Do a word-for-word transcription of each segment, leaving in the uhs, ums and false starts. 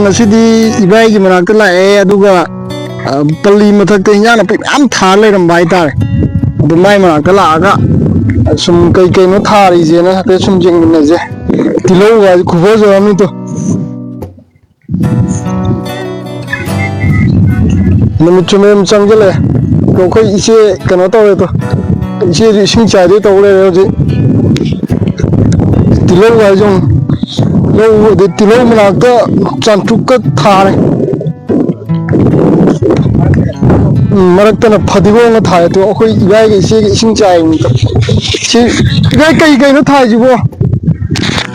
ꯉꯁꯤꯗꯤ ꯏꯕꯥꯏꯒꯤ ꯃꯅꯥꯛꯇ ꯂꯥꯛꯑꯦ, ꯑꯗꯨꯒ, ꯑ, ꯄꯜꯂꯤ ꯃꯊꯛꯇ ꯏꯟꯖꯥꯡ ꯅꯥꯄꯤ ꯃꯌꯥꯝ ꯊꯥꯔ ꯂꯩꯔꯝꯕ ꯍꯥꯏꯇꯥꯔꯦ꯫ ꯑꯗꯨ ꯃꯥꯏ ꯃꯅꯥꯛꯇ ꯂꯥꯛꯑꯒ ꯁꯨꯝ ꯀꯩ ꯀꯩꯅꯣ ꯊꯥꯔꯤꯁꯦꯅ ꯍꯥꯏꯐꯦꯠ ꯁꯨꯝ ꯌꯦꯡꯃꯤꯟꯅꯁꯦ꯫ ꯇꯤꯜꯍꯧꯒ ꯈꯨꯐꯖꯕ ꯑꯃꯅꯤꯗꯣ꯫ ꯅꯨꯃꯤꯠꯁꯨ ꯃꯌꯥꯝ ꯆꯪꯁꯤꯜꯂꯛꯑꯦ꯫ ꯑꯗꯣ ꯑꯩꯈꯣꯏ ꯏꯆꯦ ꯀꯩꯅꯣ ꯇꯧꯔꯦꯗꯣ, ꯏꯆꯦꯁꯨ ꯏꯁꯤꯡ ꯆꯥꯏꯗꯣꯏ ꯇꯧ ꯂꯩꯔꯦ ꯍꯧꯖꯤꯛ꯫ ꯇꯤꯜꯍꯧ ꯍꯥꯏꯁꯦ ꯌꯦꯡꯉꯨ꯫ ꯂꯧ, ꯑꯗꯩ ꯇꯤꯜꯍꯧ ꯃꯅꯥꯛꯇ ꯆꯥꯝꯊꯨꯛꯀ ꯊꯥꯔꯦ꯫ ꯎꯝ, ꯃꯔꯛꯇꯅ ꯐꯗꯤꯒꯣꯝꯒ ꯊꯥꯔꯦ꯫ ꯑꯗꯣ ꯑꯩꯈꯣꯏ ꯏꯕꯥꯏꯒ ꯏꯆꯦꯒ ꯏꯁꯤꯡ ꯆꯥꯏꯕꯅꯤꯗ꯫ ꯁꯤ ꯏꯕꯥꯏ ꯀꯩ ꯀꯩꯅꯣ ꯊꯥꯏꯁꯤꯕꯣ?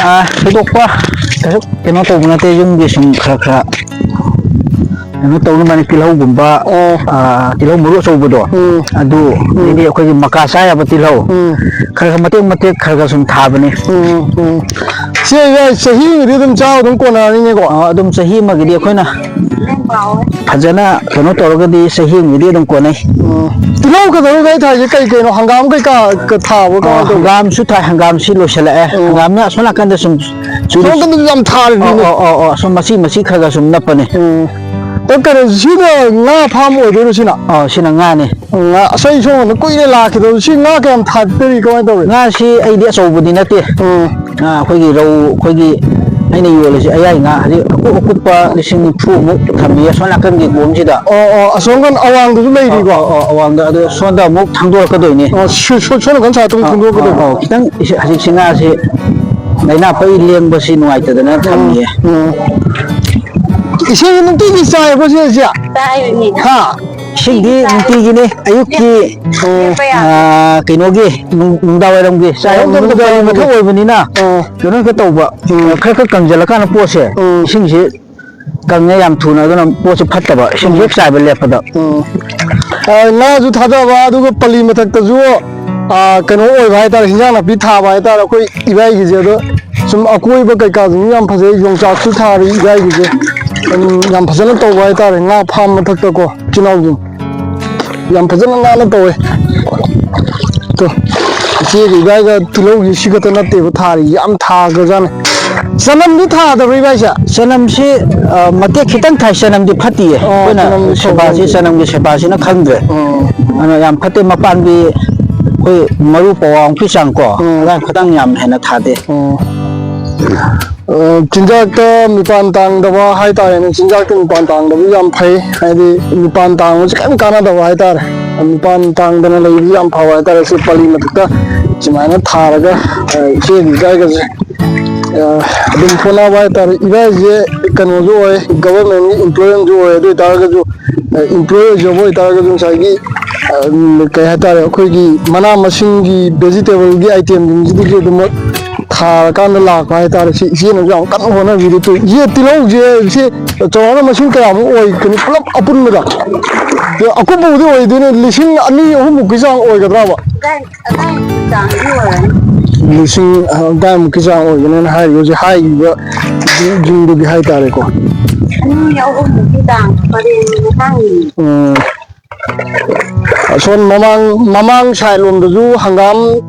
ꯑꯥ, ꯊꯣꯏꯗꯣꯛꯄ ꯀꯩꯁꯨ ꯀꯩꯅꯣ ꯇꯧꯕ ꯅꯠꯇꯦ, ꯌꯨꯝꯒꯤ ꯁꯨꯝ ꯈꯔ ꯈꯔ ꯀꯩꯅꯣ ꯇꯧꯅꯕꯅꯤ꯫ ꯇꯤꯜꯍꯧꯒꯨꯝꯕ, ꯑꯣ꯫ ꯑꯥ, ꯇꯤꯜꯍꯧ ꯃꯔꯨ ꯑꯆꯧꯕꯗꯣ, ꯎꯝ꯫ ꯑꯗꯨ, ꯎꯝ꯫ ꯑꯗꯩꯗꯤ ꯑꯩꯈꯣꯏꯒꯤ ꯃꯀꯥ ꯆꯥ ꯌꯥꯕ ꯇꯤꯜꯍꯧ, ꯎꯝ꯫ ꯈꯔ ꯈꯔ ꯃꯇꯦꯛ ꯃꯇꯦꯛ ꯈꯔ ꯈꯔ ꯁꯨꯝ ꯊꯥꯕꯅꯤ꯫ ꯎꯝ, ꯎꯝ꯫ ꯁꯤ ꯏꯕꯥꯏ ꯆꯍꯤ ꯑꯃꯒꯤꯗꯤ ꯑꯗꯨꯝ ꯆꯥꯕ ꯑꯗꯨꯝ ꯀꯣꯟꯅꯔꯅꯤꯅꯦꯀꯣ? ꯑꯥ, ꯑꯗꯨꯝ ꯆꯍꯤ ꯑꯃꯒꯤꯗꯤ ꯑꯩꯈꯣꯏꯅ ꯐꯖꯅ ꯀꯩꯅꯣ ꯇꯧꯔꯒꯗꯤ ꯆꯍꯤ ꯑꯃꯒꯤꯗꯤ ꯑꯗꯨꯝ ꯀꯣꯟꯅꯩ꯫ ꯎꯝ꯫ ꯇꯤꯜꯍꯧ ꯈꯛꯇꯔꯣ ꯏꯕꯥꯏ ꯊꯥꯏꯁꯦ? ꯀꯩ ꯀꯩꯅꯣ, ꯍꯪꯒꯥꯝ ꯀꯩꯀꯥ ꯊꯥꯕ꯭ꯔꯣ? ꯑꯥ, ꯀꯃꯥꯏꯅ ꯇꯧꯒꯦ? ꯍꯪꯒꯥꯝꯁꯨ ꯊꯥꯏ, ꯍꯪꯒꯥꯝꯁꯤ ꯂꯣꯏꯁꯤꯜꯂꯛꯑꯦ꯫ ꯎꯝ꯫ ꯍꯪꯒꯥꯝꯅ ꯑꯁꯣꯝ ꯅꯥꯀꯟꯗ ꯁꯨꯝ ꯆꯨꯔꯤ-, ꯁꯣꯝ ꯅꯥꯀꯟꯗꯁꯨ ꯌꯥꯝ ꯊꯥꯔꯤꯅꯤꯅꯦ꯫ ꯑꯣ, ꯑꯣ, ꯑꯣ, ꯑꯣ, ꯁꯨꯝ ꯃꯆꯤ ꯃꯆꯤ ꯈꯔ ꯈꯔ ꯁꯨꯝ ꯅꯞꯄꯅꯦ꯫ ꯎꯝ꯫ ꯑꯣ, ꯀꯩꯅꯣ, ꯁꯤꯅ ꯉꯥ ꯐꯥꯝ ꯑꯣꯏꯗꯣꯏꯔꯣ ꯁꯤꯅ? ꯑꯣ, ꯁꯤꯅ ꯉꯥꯅꯦ꯫ ꯎꯝ, ꯉꯥ, ꯑꯁ, ꯑꯩ ꯁꯣꯝꯗ ꯀꯨꯏꯔꯦ ꯂꯥꯛꯈꯤꯗꯕ꯫ ꯁꯤ ꯉꯥ ꯀꯌꯥꯝ ꯊꯥꯗꯔꯤ, ꯀꯃꯥꯏꯅ ꯇꯧꯔꯤ? ꯉꯥꯁꯤ ꯑꯩꯗꯤ ꯑꯆꯧꯕꯗꯤ ꯅꯠꯇꯦ꯫ ꯎꯝ꯫ ꯉꯥ ꯑꯩꯈꯣꯏꯒꯤ ꯔꯧ, ꯑꯩꯈꯣꯏꯒꯤ ꯑꯩꯅ ꯌꯣꯜꯂꯤꯁꯤ ꯑꯌꯥꯏ ꯉꯥ, ꯍꯧꯖꯤꯛ ꯑꯀꯨꯞ ꯑꯀꯨꯞꯄ ꯂꯤꯁꯤꯡ ꯅꯤꯐꯨꯃꯨꯛ ꯊꯝꯃꯤ ꯑꯁꯣꯝ ꯅꯥꯀꯟꯒꯤ ꯀꯣꯝꯁꯤꯗ꯫ ꯑꯣ, ꯑꯣ, ꯑꯁꯣꯝ ꯅꯥꯀꯟ ꯑꯋꯥꯡꯗꯁꯨ ꯂꯩꯔꯤꯀꯣ? ꯑꯣ, ꯑꯣ, ꯑꯋꯥꯡꯗ, ꯑꯗꯣ ꯁꯣꯝꯗ ꯑꯃꯨꯛ ꯊꯥꯡꯗꯣꯔꯛꯀꯗꯣꯏꯅꯦ꯫ ꯑꯣ, ꯁꯣ-, ꯁꯣ-, ꯁꯣꯝ ꯅꯥꯀꯟ ꯁꯥꯏꯠꯇ ꯑꯃꯨꯛ ꯑꯣ, ꯊꯥꯡꯗꯣꯔꯛꯀꯗꯣꯏꯅꯦ꯫ ꯑꯣ, ꯑꯣ, ꯈꯤꯇꯪ ꯏꯁ-, ꯍꯧꯖꯤꯛꯁꯤ ꯉꯥꯁꯤ ꯂꯥꯏꯅꯥ ꯄꯛꯏ ꯂꯦꯡꯕꯁꯤ ꯅꯨꯡꯉꯥꯏꯇꯗꯅ ꯊꯝꯃꯤꯌꯦ꯫ ꯎꯝ꯫ ꯏꯁꯤꯡ ꯅꯨꯡꯇꯤꯒꯤ ꯆꯥꯏꯕ ꯁꯤ ꯍꯧꯖꯤꯛ? ꯆꯥꯏꯔꯤꯅꯦ꯫ ꯍꯥ? ꯏꯁꯤꯡꯗꯤ ꯅꯨꯡꯇꯤꯒꯤꯅꯤ꯫ ꯑꯌꯨꯛꯀꯤ, ꯂꯦꯞꯄ ꯌꯥꯗꯦ꯫ ꯑꯥ, ꯀꯩꯅꯣꯒꯤ, ꯅꯨꯡ-, ꯅꯨꯡꯗꯥꯡꯋꯥꯏꯔꯝꯒꯤ꯫ ꯆꯥꯏꯍꯧꯗꯕꯗ ꯅꯨꯡꯗꯥꯡꯋꯥꯏꯔꯝ ꯄꯜꯂꯤ ꯃꯊꯛ ꯑꯣꯏꯕꯅꯤꯅ, ꯑꯥ꯫ ꯀꯩꯅꯣ ꯍꯦꯛꯇ ꯇꯧꯕ꯫ ꯎꯝ꯫ ꯈꯔ ꯈꯔ ꯀꯪꯁꯤꯜꯂꯀꯥꯟꯗ ꯄꯣꯠꯁꯦ, ꯎꯝ꯫ ꯏꯁꯤꯡꯁꯤ ꯀꯪꯉꯦ ꯌꯥꯝ ꯊꯨꯅ, ꯑꯗꯨꯅ ꯄꯣꯠꯁꯦ ꯐꯠꯇꯕ, ꯏꯁꯤꯡ ꯎꯝ꯫ ꯍꯦꯛ ꯆꯥꯏꯕ ꯂꯦꯞꯄꯗ꯫ ꯎꯝ꯫ ꯑ, ꯉꯥꯁꯨ ꯊꯥꯗꯕ, ꯑꯗꯨꯒ ꯄꯜꯂꯤ ꯃꯊꯛꯇꯁꯨ, ꯑ, ꯀꯩꯅꯣ ꯑꯣꯏꯕ ꯍꯥꯏꯇꯥꯔꯦ, ꯍꯤꯟꯖꯥꯡ ꯅꯥꯄꯤ ꯊꯥꯕ ꯍꯥꯏꯇꯥꯔꯦ ꯑꯩꯈꯣꯏ ꯏꯕꯥꯏꯒꯤꯁꯦ꯫ ꯑꯗꯣ ꯁꯨꯝ ꯑꯀꯣꯏꯕ ꯀꯩꯀꯥꯁꯤꯡꯁꯨ ꯌꯥꯝ ꯐꯖꯩ, ꯌꯣꯡꯆꯥꯛꯁꯨ ꯊꯥꯔꯤ ꯏꯕꯥꯏꯒꯤꯁꯦ꯫ ꯑꯗꯨꯝ ꯌꯥꯝ ꯐꯖꯅ ꯇꯧꯕ ꯍꯥꯏꯇꯥꯔꯦ, ꯉꯥ ꯐꯥꯝ ꯃꯊꯛꯇꯀꯣ, ꯏꯆꯤꯜ ꯏꯅꯥꯎꯁꯤꯡ ꯌꯥꯝ ꯐꯖꯅ ꯅꯥꯟꯅ ꯇꯧꯋꯦ꯫ ꯇꯣ, ꯏꯆꯦꯒ ꯏꯕꯥꯏꯒ ꯇꯤꯜꯍꯧꯁꯤ ꯁꯤ ꯈꯛꯇ ꯅꯠꯇꯦꯕ ꯊꯥꯔꯤ, ꯌꯥꯝ ꯊꯥꯈ꯭ꯔꯖꯥꯠꯅꯤ꯫ ꯆꯅꯝꯗꯤ ꯊꯥꯗꯕ꯭ꯔꯣ ꯏꯕꯥꯏꯁꯦ? ꯆꯅꯝꯁꯤ, ꯑ, ꯃꯇꯦꯛ ꯈꯤꯇꯪ ꯊꯥꯏ, ꯆꯅꯝꯗꯤ ꯐꯠꯇꯦꯌꯦ꯫ ꯑꯣ, ꯑꯩꯈꯣꯏꯅ ꯆꯅꯝꯗꯤ ꯁꯦꯕꯥꯁꯤ, ꯐꯕ꯫ ꯆꯅꯝꯒꯤ ꯁꯦꯕꯥꯁꯤꯅ ꯈꯪꯗ꯭ꯔꯦ꯫ ꯑꯣ꯫ ꯑꯗꯨꯅ ꯌꯥꯝ ꯐꯠꯇꯦ, ꯃꯄꯥꯟꯒꯤ ꯑꯩꯈꯣꯏ ꯃꯔꯨ ꯄꯋꯥꯃꯨꯛꯀꯤ ꯆꯥꯡ ꯀꯣ, ꯎꯝ꯫ ꯑꯗꯥꯏ ꯈꯤꯇꯪ ꯌꯥꯝ ꯍꯦꯟꯅ ꯊꯥꯗꯦ꯫ ꯑꯣ꯫ ꯑ, ꯆꯤꯟꯖꯥꯛꯇ ꯃꯤꯄꯥꯟ ꯇꯥꯡꯗꯕ ꯍꯥꯏꯇꯥꯔꯦꯅꯦ, ꯆꯤꯟꯖꯥꯛꯇ ꯃꯤꯄꯥꯟ ꯇꯥꯡꯗꯕ ꯌꯥꯝ ꯐꯩ, ꯍꯥꯏꯗꯤ ꯃꯤꯄꯥꯟ ꯇꯥꯡꯕꯁꯦ ꯀꯔꯤꯝ ꯀꯥꯟꯅꯗꯕ ꯍꯥꯏꯇꯥꯔꯦ꯫ ꯃꯤꯄꯥꯟ ꯇꯥꯡꯗꯅ ꯂꯩꯕꯁꯦ ꯌꯥꯝ ꯐꯕ ꯍꯥꯏꯇꯥꯔꯦ꯫ ꯁꯤ ꯄꯜꯂꯤ ꯃꯊꯛꯇ ꯁꯨꯃꯥꯏꯅ ꯊꯥꯔꯒ, ꯑ, ꯏꯆꯦꯒꯤ ꯏꯕꯥꯏꯒꯁꯦ, ꯑ, ꯑꯗꯨꯝ ꯍꯣꯠꯅꯕ ꯍꯥꯏꯇꯥꯔꯦ꯫ ꯏꯕꯥꯏꯁꯦ ꯀꯩꯅꯣꯁꯨ ꯑꯣꯏ, ꯒꯚꯔꯟꯃꯦꯟꯒꯤ ꯏꯝꯄ꯭ꯂꯣꯌꯤ ꯑꯃꯁꯨ ꯑꯣꯏ, ꯑꯗꯨ ꯑꯣꯏꯇꯥꯔꯒꯁꯨ, ꯑ, ꯏꯝꯄ꯭ꯂꯣꯌꯤ ꯑꯣꯏꯖꯕ ꯑꯣꯏꯇꯥꯔꯒꯁꯨ ꯉꯁꯥꯏꯒꯤ, ꯑ, ꯀꯩ ꯍꯥꯏꯇꯥꯔꯦ, ꯑꯩꯈꯣꯏꯒꯤ ꯃꯅꯥ ꯃꯁꯤꯡꯒꯤ, ꯚꯦꯖꯤꯇꯦꯕꯜꯒꯤ ꯑꯥꯏꯇꯦꯝꯁꯤꯡꯁꯤꯗꯒꯤ ꯑꯗꯨꯃꯛ ꯊꯥꯔꯀꯥꯟꯗ ꯂꯥꯛꯄ ꯍꯥꯏꯇꯥꯔꯦ꯫ ꯁꯤ ꯏꯆꯦꯅꯁꯨ ꯌꯥꯝ ꯀꯟꯅ ꯍꯣꯠꯅꯕꯤꯔꯤ꯫ ꯇꯨ, ꯏꯆꯦ, ꯇꯤꯜꯍꯧꯁꯦ ꯏꯆꯦ ꯆꯥꯎꯔꯥꯛꯅ ꯃꯁꯤꯡ ꯀꯌꯥꯃꯨꯛ ꯑꯣꯏꯒꯅꯤ ꯄꯨꯂꯞ ꯑꯄꯨꯟꯕꯗ? ꯑꯀꯨꯞꯄꯕꯨꯗꯤ ꯑꯣꯏꯗꯣꯏꯅꯦ, ꯂꯤꯁꯤꯡ ꯑꯅꯤ ꯑꯍꯨꯝꯃꯨꯛꯀꯤ ꯆꯥꯡ ꯑꯣꯏꯒꯗ꯭ꯔꯕ? ꯑꯗꯥꯏ-, ꯑꯗꯥꯏꯃꯨꯛꯀꯤ ꯆꯥꯡꯗꯤ ꯑꯣꯏꯔꯅꯤ꯫ ꯂꯤꯁꯤꯡ ꯑꯗꯥꯏꯃꯨꯛꯀꯤ ꯆꯥꯡ ꯑꯣꯏꯒꯅꯦꯅ ꯍꯥꯏꯔꯤꯕ ꯍꯧꯖꯤꯛ ꯍꯥꯏꯔꯤꯕ ꯌꯨꯝꯗꯨꯒꯤ ꯍꯥꯏꯇꯥꯔꯦꯀꯣ꯫ ꯑꯅꯤ ꯑꯍꯨꯝꯃꯨꯛꯀꯤ ꯆꯥꯡ ꯄꯔꯦꯡꯒꯤ ꯃꯇꯥꯡꯅꯤ꯫ ꯎꯝ꯫ ꯑꯁꯣꯝ ꯃꯃꯥꯡ, ꯃꯃꯥꯡ ꯁꯥꯏꯠ ꯂꯣꯝꯗꯁꯨ ꯍꯪꯒꯥꯝ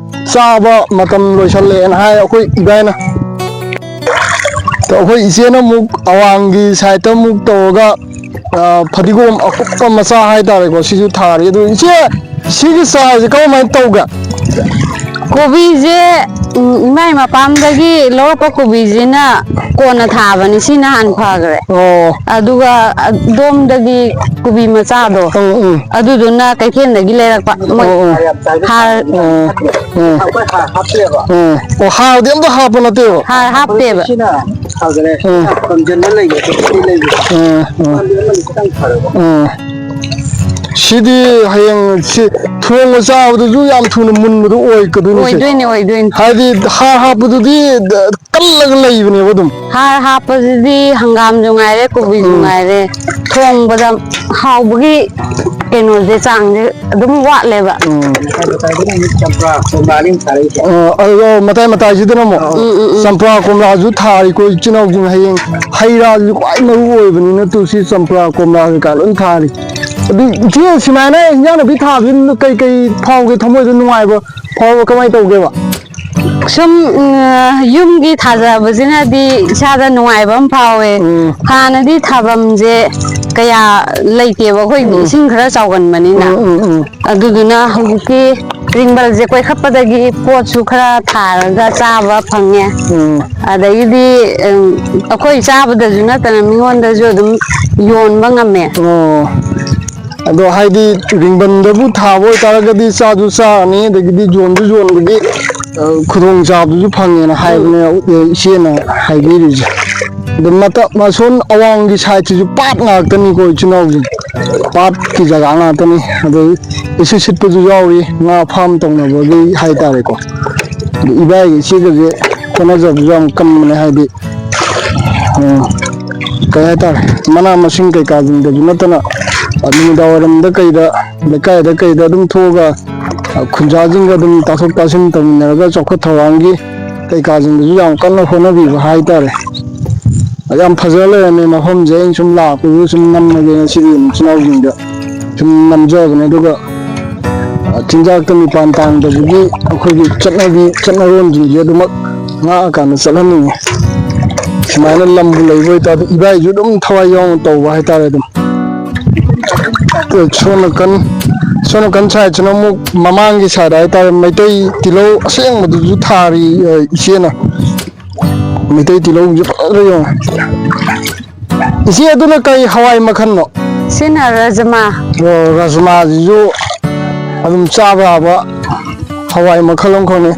ꯆꯥꯕ ꯃꯇꯝ ꯂꯣꯏꯁꯜꯂꯛꯑꯦꯅ ꯍꯥꯏ ꯑꯩꯈꯣꯏ ꯏꯕꯥꯏꯅ꯫ ꯑꯩꯈꯣꯏ ꯏꯆꯦꯅ ꯑꯃꯨꯛ ꯑꯋꯥꯡꯒꯤ ꯁꯥꯏꯠꯇ ꯑꯃꯨꯛ ꯇꯧꯔꯒ, ꯑ, ꯐꯗꯤꯒꯣꯝ ꯑꯀꯨꯞꯄ ꯃꯆꯥ ꯍꯥꯏꯇꯥꯔꯦꯀꯣ, ꯁꯤꯁꯨ ꯊꯥꯔꯤ꯫ ꯑꯗꯨ ꯏꯆꯦ, ꯁꯤꯒꯤ ꯆꯥꯔꯁꯦ ꯀꯃꯥꯏꯅ ꯇꯧꯒꯦ? ꯀꯣꯕꯤꯁꯦ, ꯎꯝ, ꯏꯃꯥꯏ ꯃꯄꯥꯝꯗꯒꯤ ꯂꯧꯔꯛꯄ ꯀꯣꯕꯤꯁꯤꯅ ꯀꯣꯟꯅ ꯊꯥꯕꯅꯤ, ꯁꯤꯅ ꯍꯥꯟꯅ ꯐꯈ꯭ꯔꯦ꯫ ꯑꯣ꯫ ꯑꯗꯨꯒ ꯑꯗꯣꯝꯗꯒꯤ ꯀꯣꯕꯤ ꯃꯆꯥꯗꯣ, ꯎꯝ, ꯎꯝ꯫ ꯑꯗꯨꯗꯨꯅ ꯀꯩꯊꯦꯜꯗꯒꯤ ꯂꯩꯔꯛꯄ꯫ ꯃꯣꯏ ꯑꯣ, ꯑꯣ꯫ ꯍꯥꯔ ꯑꯣ, ꯑꯣ꯫ ꯑꯣ, ꯍꯥꯔꯗꯤ ꯑꯝꯇ ꯍꯥꯞꯄ ꯅꯠꯇꯦꯕ? ꯍꯥꯔ ꯍꯥꯞꯇꯦꯕ꯫ ꯎꯝ꯫ ꯎꯝ, ꯎꯝ꯫ ꯎꯝ꯫ ꯁꯤꯗꯤ ꯍꯌꯦꯡ ꯁꯤ ꯊꯣꯡꯕ ꯆꯥꯕꯗꯁꯨ ꯌꯥꯝ ꯊꯨꯅ ꯃꯨꯟꯕꯗꯣ ꯑꯣꯏꯒꯗꯣꯏꯅꯤ ꯁꯤ꯫ ꯑꯣꯏꯗꯣꯏꯅꯤ, ꯑꯣꯏꯗꯣꯏꯅꯤ꯫ ꯍꯥꯏꯗꯤ ꯍꯥꯔ ꯍꯥꯞꯄꯗꯨꯗꯤ ꯗ-, ꯀꯜꯂꯒ ꯂꯩꯕꯅꯦꯕ ꯑꯗꯨꯝ꯫ ꯍꯥꯔ ꯍꯥꯞꯄꯁꯤꯗꯤ ꯍꯪꯒꯥꯝꯁꯨ ꯉꯥꯏꯔꯦ, ꯀꯣꯕꯤꯁꯨ ꯎꯝ꯫ ꯉꯥꯏꯔꯦ, ꯊꯣꯡꯕꯗ ꯍꯥꯎꯕꯒꯤ ꯀꯩꯅꯣꯁꯦ, ꯆꯥꯡꯁꯦ ꯑꯗꯨꯝ ꯋꯥꯠꯂꯦꯕ꯫ ꯎꯝ꯫ ꯑ, ꯑ, ꯑ, ꯃꯇꯥꯏ ꯃꯇꯥꯏꯁꯤꯗꯅ ꯑꯃꯨꯛ ꯎꯝ, ꯎꯝ, ꯎꯝ꯫ ꯆꯝꯄ꯭ꯔꯥ ꯀꯣꯝꯂꯥꯁꯨ ꯊꯥꯔꯤꯀꯣ ꯏꯆꯤꯟ ꯏꯅꯥꯎꯁꯤꯡ꯫ ꯍꯌꯦꯡ ꯍꯩ ꯔꯥꯁꯤꯁꯨ ꯈ꯭ꯋꯥꯏ ꯃꯔꯨ ꯑꯣꯏꯕꯅꯤꯅ ꯇꯨ ꯁꯤ ꯆꯝꯄ꯭ꯔꯥ ꯀꯣꯝꯂꯥ ꯀꯩꯀꯥ ꯂꯣꯏ ꯊꯥꯔꯤ꯫ ꯑꯗꯨ ꯏꯆꯦ ꯁꯨꯃꯥꯏꯅ ꯏꯟꯖꯥꯡ ꯅꯥꯄꯤ ꯊꯥꯕꯁꯤ ꯀꯩ ꯀꯩ ꯐꯥꯎꯒꯦ, ꯊꯃꯣꯏꯗ ꯅꯨꯡꯉꯥꯏꯕ ꯐꯥꯎꯕ ꯀꯃꯥꯏꯅ ꯇꯧꯒꯦꯕ? ꯁꯨꯝ, ꯎꯝ, ꯌꯨꯝꯒꯤ ꯊꯥꯖꯕꯁꯤꯅꯗꯤ ꯏꯁꯥꯗ ꯅꯨꯡꯉꯥꯏꯕ ꯑꯃ ꯐꯥꯎꯋꯦ꯫ ꯎꯝ꯫ ꯍꯥꯟꯅꯗꯤ ꯊꯥꯐꯝꯁꯦ ꯀꯌꯥ ꯂꯩꯇꯦꯕ ꯑꯩꯈꯣꯏꯒꯤ, ꯎꯝ꯫ ꯏꯁꯤꯡ ꯈꯔ ꯆꯥꯎꯒꯟꯕꯅꯤꯅ꯫ ꯎꯝ, ꯎꯝ, ꯎꯝ꯫ ꯑꯗꯨꯗꯨꯅ ꯍꯧꯖꯤꯛꯇꯤ ꯔꯤꯡꯕꯜꯁꯦ ꯀꯣꯏꯈꯠꯄꯗꯒꯤ ꯄꯣꯠꯁꯨ ꯈꯔ ꯊꯥꯔꯒ ꯆꯥꯕ ꯐꯪꯉꯦ꯫ ꯎꯝ꯫ ꯑꯗꯒꯤꯗꯤ, ꯎꯝ, ꯑꯩꯈꯣꯏ ꯆꯥꯕꯗꯁꯨ ꯅꯠꯇꯅ ꯃꯤꯉꯣꯟꯗꯁꯨ ꯑꯗꯨꯝ ꯌꯣꯟꯕ ꯉꯝꯃꯦ꯫ ꯑꯣ꯫ ꯑꯗꯣ ꯍꯥꯏꯗꯤ ꯔꯤꯡꯕꯟꯗꯕꯨ ꯊꯥꯕ ꯑꯣꯏꯇꯥꯔꯒꯗꯤ ꯆꯥꯁꯨ ꯆꯥꯔꯅꯤ, ꯑꯗꯒꯤꯗꯤ ꯌꯣꯟꯁꯨ ꯌꯣꯟꯕꯒꯤ, ꯑ, ꯈꯨꯗꯣꯡꯆꯥꯕꯗꯨꯁꯨ ꯐꯪꯉꯦꯅ ꯍꯥꯏꯕꯅꯦ, ꯑ, ꯏꯆꯦꯅ ꯍꯥꯏꯕꯤꯔꯤꯁꯦ꯫ ꯑꯗꯣ ꯃꯇ-, ꯃꯁꯣꯟ ꯑꯋꯥꯡꯒꯤ ꯁꯥꯏꯠꯁꯤꯁꯨ ꯄꯥꯠ ꯉꯥꯛꯇꯅꯤꯀꯣ ꯏꯆꯤꯟ ꯏꯅꯥꯎꯁꯦ꯫ ꯄꯥꯠꯀꯤ ꯖꯒꯥ ꯉꯥꯛꯇꯅꯤ꯫ ꯑꯗꯩ ꯏꯁꯤꯠ ꯁꯤꯠꯄꯁꯨ ꯌꯥꯎꯔꯤ, ꯉꯥ ꯐꯥꯝ ꯇꯧꯅꯕꯒꯤ ꯍꯥꯏꯇꯥꯔꯦꯀꯣ꯫ ꯑꯗꯣ ꯏꯕꯥꯏꯒ ꯏꯆꯦꯒꯁꯦ ꯍꯣꯠꯅꯖꯕꯁꯨ ꯌꯥꯝ ꯀꯟꯕꯅꯦ, ꯍꯥꯏꯗꯤ, ꯎꯝ, ꯀꯩ ꯍꯥꯏꯇꯥꯔꯦ, ꯃꯅꯥ ꯃꯁꯤꯡ ꯀꯩꯀꯥꯁꯤꯡꯗꯁꯨ ꯅꯠꯇꯅ, ꯑ, ꯅꯨꯃꯤꯗꯥꯡ ꯋꯥꯏꯔꯝꯗ ꯀꯩꯗ, ꯂꯩꯀꯥꯏꯗ ꯀꯩꯗ ꯑꯗꯨꯝ ꯊꯣꯛꯑꯒ, ꯑ, ꯈꯨꯟꯖꯥꯁꯤꯡꯒ ꯑꯗꯨꯝ ꯇꯥꯊꯣꯛ ꯇꯥꯁꯤꯟ ꯇꯧꯃꯤꯟꯅꯔꯒ ꯆꯥꯎꯈꯠ ꯊꯧꯔꯥꯡꯒꯤ ꯀꯩꯀꯥꯁꯤꯡꯗꯁꯨ ꯌꯥꯝ ꯀꯟꯅ ꯍꯣꯠꯅꯕꯤꯕ ꯍꯥꯏꯇꯥꯔꯦ꯫ ꯌꯥꯝ ꯐꯖ ꯂꯩꯔꯝꯃꯦ ꯃꯐꯝꯁꯦ꯫ ꯑꯩꯅ ꯁꯨꯝ ꯂꯥꯛꯄꯗꯨꯗ ꯁꯨꯝ ꯅꯝꯃꯒꯦ ꯉꯁꯤꯗꯤ ꯏꯆꯤꯟ ꯏꯅꯥꯎꯁꯤꯡꯗ ꯁꯨꯝ ꯅꯝꯖꯕꯅꯦ꯫ ꯑꯗꯨꯒ ꯆꯤꯟꯖꯥꯛꯇ ꯃꯤꯄꯥꯟ ꯇꯥꯡꯗꯕꯒꯤ ꯑꯩꯈꯣꯏꯒꯤ ꯆꯠꯅꯕꯤ, ꯆꯠꯅꯔꯣꯟꯁꯤꯡꯁꯦ ꯑꯗꯨꯃꯛ ꯉꯥꯛꯑꯀꯥꯟꯗ ꯆꯠꯍꯟꯅꯤꯡꯉꯤ꯫ ꯁꯨꯃꯥꯏꯅ ꯂꯝꯕꯨ ꯂꯩꯕ ꯑꯣꯏꯇꯥꯔꯗꯤ ꯏꯕꯥꯏꯁꯨ ꯑꯗꯨꯝ ꯊꯋꯥꯏ ꯌꯥꯎꯅ ꯇꯧꯕ ꯍꯥꯏꯇꯥꯔꯦ꯫ ꯑꯗꯨꯝ ꯁꯣꯝ ꯅꯥꯀꯟ, ꯁꯣꯝ ꯅꯥꯀꯟ ꯁꯥꯏꯠꯁꯤꯅ ꯑꯃꯨꯛ ꯃꯃꯥꯡꯒꯤ ꯁꯥꯏꯠ ꯍꯥꯏꯇꯥꯔꯦ, ꯃꯩꯇꯩ ꯇꯤꯜꯍꯧ ꯑꯁꯦꯡꯕꯗꯨꯁꯨ ꯊꯥꯔꯤ, ꯑ, ꯏꯆꯦꯅ꯫ ꯃꯩꯇꯩ ꯇꯤꯜꯍꯧꯁꯦ ꯐꯖꯅ ꯌꯦꯡꯉꯣ꯫ ꯏꯆꯦ, ꯑꯗꯨꯅ ꯀꯔꯤ ꯍꯋꯥꯏ ꯃꯈꯜꯅꯣ? ꯁꯤꯅ ꯔꯖꯃꯥ꯫ ꯑꯣ, ꯔꯖꯃꯥꯁꯤꯁꯨ ꯑꯗꯨꯝ ꯆꯥꯕ ꯌꯥꯕ ꯍꯋꯥꯏ ꯃꯈꯜ ꯑꯃꯈꯛꯅꯤ꯫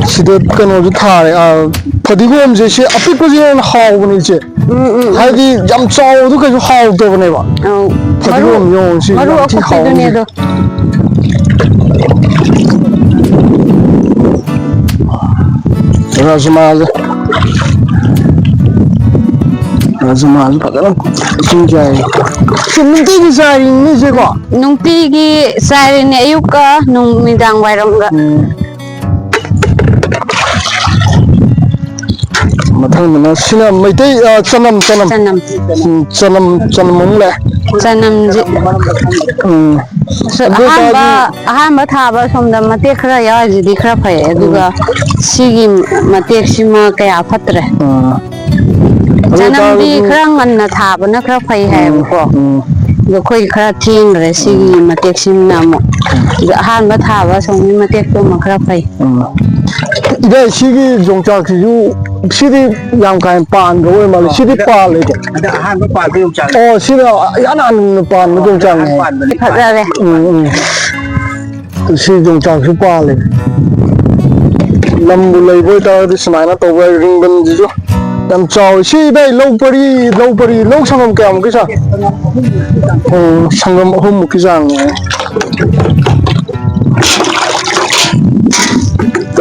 ꯁꯤꯗ ꯀꯩꯅꯣꯁꯨ ꯊꯥꯔꯦ, ꯑ, ꯐꯗꯤꯒꯣꯝꯁꯦ, ꯁꯤ ꯑꯄꯤꯛꯄꯁꯦ ꯍꯦꯟꯅ ꯍꯥꯎꯕꯅꯦ, ꯏꯆꯦ꯫ ꯎꯝ, ꯎꯝ, ꯎꯝ꯫ ꯍꯥꯏꯗꯤ ꯌꯥꯝ ꯆꯥꯎꯕꯗꯨ ꯀꯩꯁꯨ ꯍꯥꯎꯇꯕꯅꯦꯕ꯫ ꯑꯧ, ꯐꯗꯤꯒꯣꯝ ꯃꯔꯨ, ꯌꯦꯡꯉꯣ, ꯁꯤ ꯃꯔꯨ ꯌꯥꯝ ꯊꯤ ꯑꯀꯨꯞꯄꯤꯗꯨꯅꯦ ꯍꯥꯎꯕꯅꯦ꯫ ꯑꯗꯣ꯫ ꯔꯥꯖꯃꯥꯁꯦ, ꯔꯥꯖꯃꯥꯁꯦ ꯐꯖꯅ ꯏꯁꯤꯡ ꯆꯥꯏ꯫ ꯁꯤ ꯅꯨꯡꯇꯤꯒꯤ ꯆꯥꯏꯔꯤꯅꯤꯅꯦ, ꯏꯆꯦꯀꯣ? ꯅꯨꯡꯇꯤꯒꯤ ꯆꯥꯏꯔꯤꯅꯦ, ꯑꯌꯨꯛꯀ ꯅꯨꯃꯤꯗꯥꯡ ꯋꯥꯏꯔꯝꯒ꯫ ꯎꯝ꯫ ꯃꯊꯪꯗꯅ ꯁꯤꯅ ꯃꯩꯇꯩ, ꯑ, ꯆꯅꯝ, ꯆꯅꯝ꯫ ꯆꯅꯝ꯫ ꯎꯝ, ꯆꯅꯝ, ꯆꯅꯝ ꯑꯃꯨꯛ ꯂꯥꯛꯑꯦ꯫ ꯆꯅꯝꯁꯦ ꯎꯝ꯫ ꯑꯁ, ꯑꯗꯨ ꯑꯍꯥꯟꯕ, ꯑꯣꯏꯇꯥꯔꯗꯤ ꯑꯍꯥꯟꯕ ꯊꯥꯕ ꯁꯣꯝꯗ ꯃꯇꯦꯛ ꯈꯔ ꯌꯥꯎꯔꯤꯁꯤꯗꯤ ꯈꯔ ꯐꯩ, ꯑꯗꯨꯒ ꯎꯝ꯫ ꯁꯤꯒꯤ ꯃꯇꯦꯛꯁꯤꯃ ꯀꯌꯥ ꯐꯠꯇ꯭ꯔꯦ꯫ ꯑꯥ꯫ ꯑꯗꯨ ꯆꯅꯝꯗꯤ ꯑꯣꯏꯇꯥꯔꯒꯁꯨ ꯈꯔ ꯉꯟꯅ ꯊꯥꯕꯅ ꯈꯔ ꯐꯩ ꯎꯝ, ꯍꯥꯏꯌꯦꯕꯀꯣ꯫ ꯎꯝ꯫ ꯑꯗꯣ ꯑꯩꯈꯣꯏ ꯈꯔ ꯊꯦꯡꯈ꯭ꯔꯦ ꯁꯤꯒꯤ ꯎꯝ꯫ ꯃꯇꯦꯛꯁꯤꯃꯅ ꯑꯃꯨꯛ꯫ ꯎꯝ꯫ ꯑꯗꯣ ꯑꯍꯥꯟꯕ ꯊꯥꯕ ꯁꯣꯝꯒꯤ ꯃꯇꯦꯛꯇꯨꯃ ꯈꯔ ꯐꯩ꯫ ꯎꯝ꯫ ꯏꯚꯥꯏ, ꯁꯤꯒꯤ ꯌꯣꯡꯆꯥꯛꯁꯤꯁꯨ, ꯁꯤꯗꯤ ꯌꯥꯝ ꯀꯥ ꯍꯦꯟꯅ ꯄꯥꯟꯕ ꯑꯣꯏ ꯃꯥꯜꯂꯦ꯫ ꯁꯤꯗꯤ ꯄꯥꯜꯂꯦꯀꯣ? ꯍꯟꯗꯛ ꯑꯍꯥꯟꯕ ꯄꯥꯟꯕ ꯌꯣꯡꯆꯥꯛꯅꯤ꯫ ꯑꯣ, ꯁꯤꯅ ꯏꯍꯥꯟ ꯍꯥꯟꯅ ꯄꯥꯟꯕ ꯌꯣꯡꯆꯥꯛꯅꯦ꯫ ꯐꯖꯔꯦ꯫ ꯎꯝ, ꯎꯝ꯫ ꯁꯤ ꯌꯣꯡꯆꯥꯛꯁꯨ ꯄꯥꯜꯂꯦ꯫ ꯂꯝꯕꯨ ꯂꯩꯕ ꯑꯣꯏꯇꯥꯔꯒꯗꯤ ꯁꯨꯃꯥꯏꯅ ꯇꯧꯕ ꯌꯥꯏ꯫ ꯔꯤꯡꯕꯟꯁꯤꯁꯨ ꯌꯥꯝ ꯆꯥꯎꯋꯤ꯫ ꯁꯤ ꯏꯚꯥꯏ, ꯂꯧ ꯄꯔꯤ, ꯂꯧ ꯄꯔꯤ, ꯂꯧ ꯁꯪꯒꯝ ꯀꯌꯥꯃꯨꯛꯀꯤ ꯆꯥꯡ? ꯎꯝ, ꯁꯪꯒꯝ ꯑꯍꯨꯝꯃꯨꯛꯀꯤ ꯆꯥꯡꯅꯦ꯫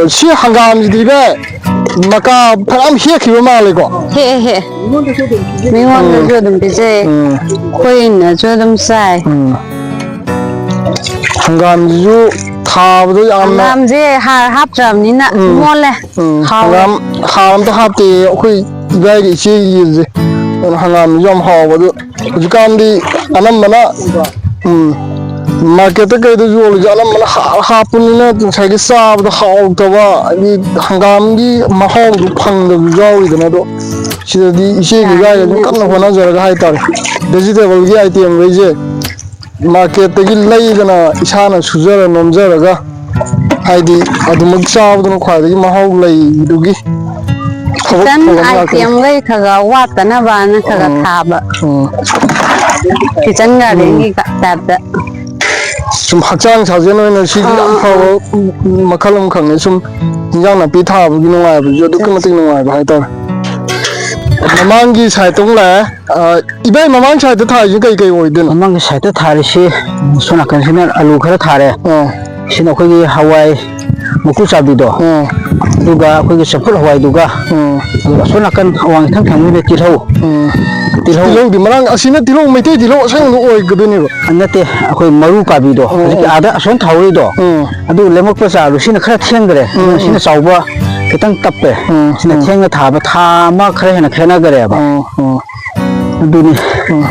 ꯁꯤ ꯍꯪꯒꯥꯝꯁꯤꯗꯤ ꯚꯥꯏ, ꯃꯀꯥ ꯐꯅꯌꯥꯝ ꯍꯦꯛꯈꯤꯕ ꯃꯥꯜꯂꯦꯀꯣ? ꯍꯦꯛꯑꯦ, ꯍꯦꯛꯑꯦ꯫ ꯃꯤꯉꯣꯟꯗꯁꯨ ꯎꯝ꯫ ꯑꯗꯨꯝ ꯄꯤꯖꯩ꯫ ꯎꯝ꯫ ꯑꯩꯈꯣꯏꯅꯁꯨ ꯑꯗꯨꯝ ꯆꯥꯏ꯫ ꯎꯝ꯫ ꯍꯪꯒꯥꯝꯁꯤꯁꯨ ꯊꯥꯕꯗ ꯌꯥꯝꯅ ꯍꯪꯒꯥꯝꯁꯦ ꯍꯥꯔ ꯍꯥꯞꯇ꯭ꯔꯕꯅꯤꯅ ꯎꯝ꯫ ꯃꯣꯜꯂꯦ꯫ ꯎꯝ꯫ ꯍꯥꯎꯔꯦ꯫ ꯍꯪꯒꯥꯝ ꯍꯥꯔ ꯑꯝꯇ ꯍꯥꯞꯇꯦ ꯑꯩꯈꯣꯏ ꯏꯕꯥꯏꯒꯤ ꯏꯆꯦꯒꯤ ꯌꯦꯟꯁꯦ꯫ ꯑꯗꯨꯅ ꯍꯪꯒꯥꯝꯁꯤꯁꯨ ꯌꯥꯝ ꯍꯥꯎꯕ꯫ ꯑꯗꯨ ꯍꯧꯖꯤꯛꯀꯥꯟꯗꯤ ꯑꯅꯝꯕꯅ, ꯎꯝ, ꯃꯥꯔꯀꯦꯠꯇ ꯀꯩꯗ ꯌꯣꯜꯂꯤꯁꯦ ꯑꯅꯝꯕꯅ ꯍꯥꯔ ꯍꯥꯞꯄꯅꯤꯅ ꯉꯁꯥꯏꯒꯤ ꯆꯥꯕꯗ ꯍꯥꯎꯇꯕ, ꯍꯥꯏꯗꯤ ꯍꯪꯒꯥꯝꯒꯤ ꯃꯍꯥꯎꯗꯣ ꯐꯪꯗꯕꯁꯨ ꯌꯥꯎꯔꯤꯗꯅ꯫ ꯑꯗꯣ ꯁꯤꯗꯗꯤ ꯏꯆꯦꯒꯤ ꯏꯕꯥꯏꯒ ꯑꯗꯨꯝ ꯀꯟꯅ ꯍꯣꯠꯅꯖꯔꯒ ꯍꯥꯏꯇꯥꯔꯦ, ꯚꯦꯖꯤꯇꯦꯕꯜꯒꯤ ꯑꯥꯏꯇꯦꯝꯈꯩꯁꯦ ꯃꯥꯔꯀꯦꯠꯇꯒꯤ ꯂꯩꯗꯅ ꯏꯁꯥꯅ ꯁꯨꯖꯔ ꯅꯣꯝꯖꯔꯒ, ꯍꯥꯏꯗꯤ ꯑꯗꯨꯃꯛ ꯆꯥꯕꯗꯨꯅ ꯈ꯭ꯋꯥꯏꯗꯒꯤ ꯃꯍꯥꯎ ꯂꯩꯗꯨꯒꯤ ꯊꯕꯛ ꯀꯤꯆꯟ ꯊꯧꯔꯝ ꯉꯥꯛꯇꯅꯤ꯫ ꯑꯥꯏꯇꯦꯝꯈꯩ ꯈꯔ ꯈꯔ ꯋꯥꯠꯇꯅꯕꯅ ꯈꯔ ꯈꯔ ꯎꯝ, ꯊꯥꯕ꯫ ꯎꯝ꯫ ꯀꯤꯆꯟ ꯎꯝ꯫ ꯒꯥꯔꯗꯦꯟꯒꯤ ꯇꯥꯏꯞꯇ꯫ ꯁꯨꯝ ꯍꯛꯆꯥꯡ ꯁꯥꯖꯦꯜ ꯑꯣꯏꯅ ꯁꯤꯁꯨ ꯑꯥ, ꯌꯥꯝ ꯑꯥ, ꯐꯕ ꯑꯥ꯫ ꯃꯈꯜ ꯑꯃꯈꯛꯅꯤ꯫ ꯁꯨꯝ ꯏꯟꯖꯥꯡ ꯅꯥꯄꯤ ꯊꯥꯕꯒꯤ ꯅꯨꯡꯉꯥꯏꯕꯁꯨ ꯑꯗꯨꯛꯀꯤ ꯃꯇꯤꯛ ꯅꯨꯡꯉꯥꯏꯕ ꯍꯥꯏꯇꯥꯔꯦ꯫ ꯃꯃꯥꯡꯒꯤ ꯁꯥꯏꯠꯇ ꯑꯃꯨꯛ ꯂꯥꯛꯑꯦ꯫ ꯑ, ꯏꯕꯥꯏ, ꯃꯃꯥꯡ ꯁꯥꯏꯠꯇ ꯊꯥꯔꯤꯁꯦ ꯀꯩ ꯀꯩ ꯑꯣꯏꯗꯣꯏꯅꯣ? ꯃꯃꯥꯡꯒꯤ ꯁꯥꯏꯠꯇ ꯊꯥꯔꯤꯁꯤ, ꯁꯣꯝ ꯅꯥꯀꯟꯁꯤꯅ ꯑꯂꯨ ꯈꯔ ꯊꯥꯔꯦ꯫ ꯑꯥ꯫ ꯁꯤꯅ ꯑꯩꯈꯣꯏꯒꯤ ꯍꯋꯥꯏ ꯃꯀꯨ ꯆꯥꯕꯤꯗꯣ, ꯑꯥ꯫ ꯑꯗꯨꯒ ꯑꯩꯈꯣꯏꯒꯤ ꯆꯝꯐꯨꯠ ꯍꯋꯥꯏꯗꯨꯒ, ꯑꯥ꯫ ꯑꯗꯨꯒ ꯑꯁꯣꯝ ꯅꯥꯀꯟ ꯑꯋꯥꯡ ꯏꯊꯪ ꯊꯪꯕꯗ ꯇꯤꯜꯍꯧ꯫ ꯑꯥ꯫ ꯇꯤꯜꯍꯧ꯫ ꯇꯤꯜꯍꯧꯗꯤ ꯃꯔꯥꯡ, ꯑꯁꯤꯅ ꯇꯤꯜꯍꯧ, ꯃꯩꯇꯩ ꯇꯤꯜꯍꯧ ꯑꯁꯦꯡꯕꯗꯣ ꯑꯣꯏꯒꯗꯣꯏꯅꯦꯕ? ꯅꯠꯇꯦ, ꯑꯩꯈꯣꯏ ꯃꯔꯨ ꯀꯥꯕꯤꯗꯣ, ꯑꯥ, ꯍꯧꯖꯤꯛꯀꯤ ꯑꯥ꯫ ꯑꯥꯗ ꯑꯁꯣꯝ ꯊꯥꯍꯧꯔꯤꯗꯣ, ꯑꯥ꯫ ꯑꯗꯨ ꯂꯦꯝꯃꯛꯄ ꯆꯥꯔꯗꯣ ꯁꯤꯅ ꯈꯔ ꯊꯦꯡꯈ꯭ꯔꯦ, ꯑꯥ, ꯑꯗꯨꯅ ꯁꯤꯅ ꯑꯥ꯫ ꯆꯥꯎꯕ ꯈꯤꯇꯪ ꯇꯞꯄꯦ꯫ ꯎꯝ, ꯁꯤꯅ ꯎꯝ꯫ ꯊꯦꯡꯅ ꯊꯥꯕ, ꯊꯥ ꯑꯃ ꯈꯔ ꯍꯦꯟꯅ ꯈꯦꯠꯅꯈ꯭ꯔꯦꯕ꯫ ꯎꯝ, ꯎꯝ꯫ ꯑꯗꯨꯅꯤ꯫ ꯎꯝ꯫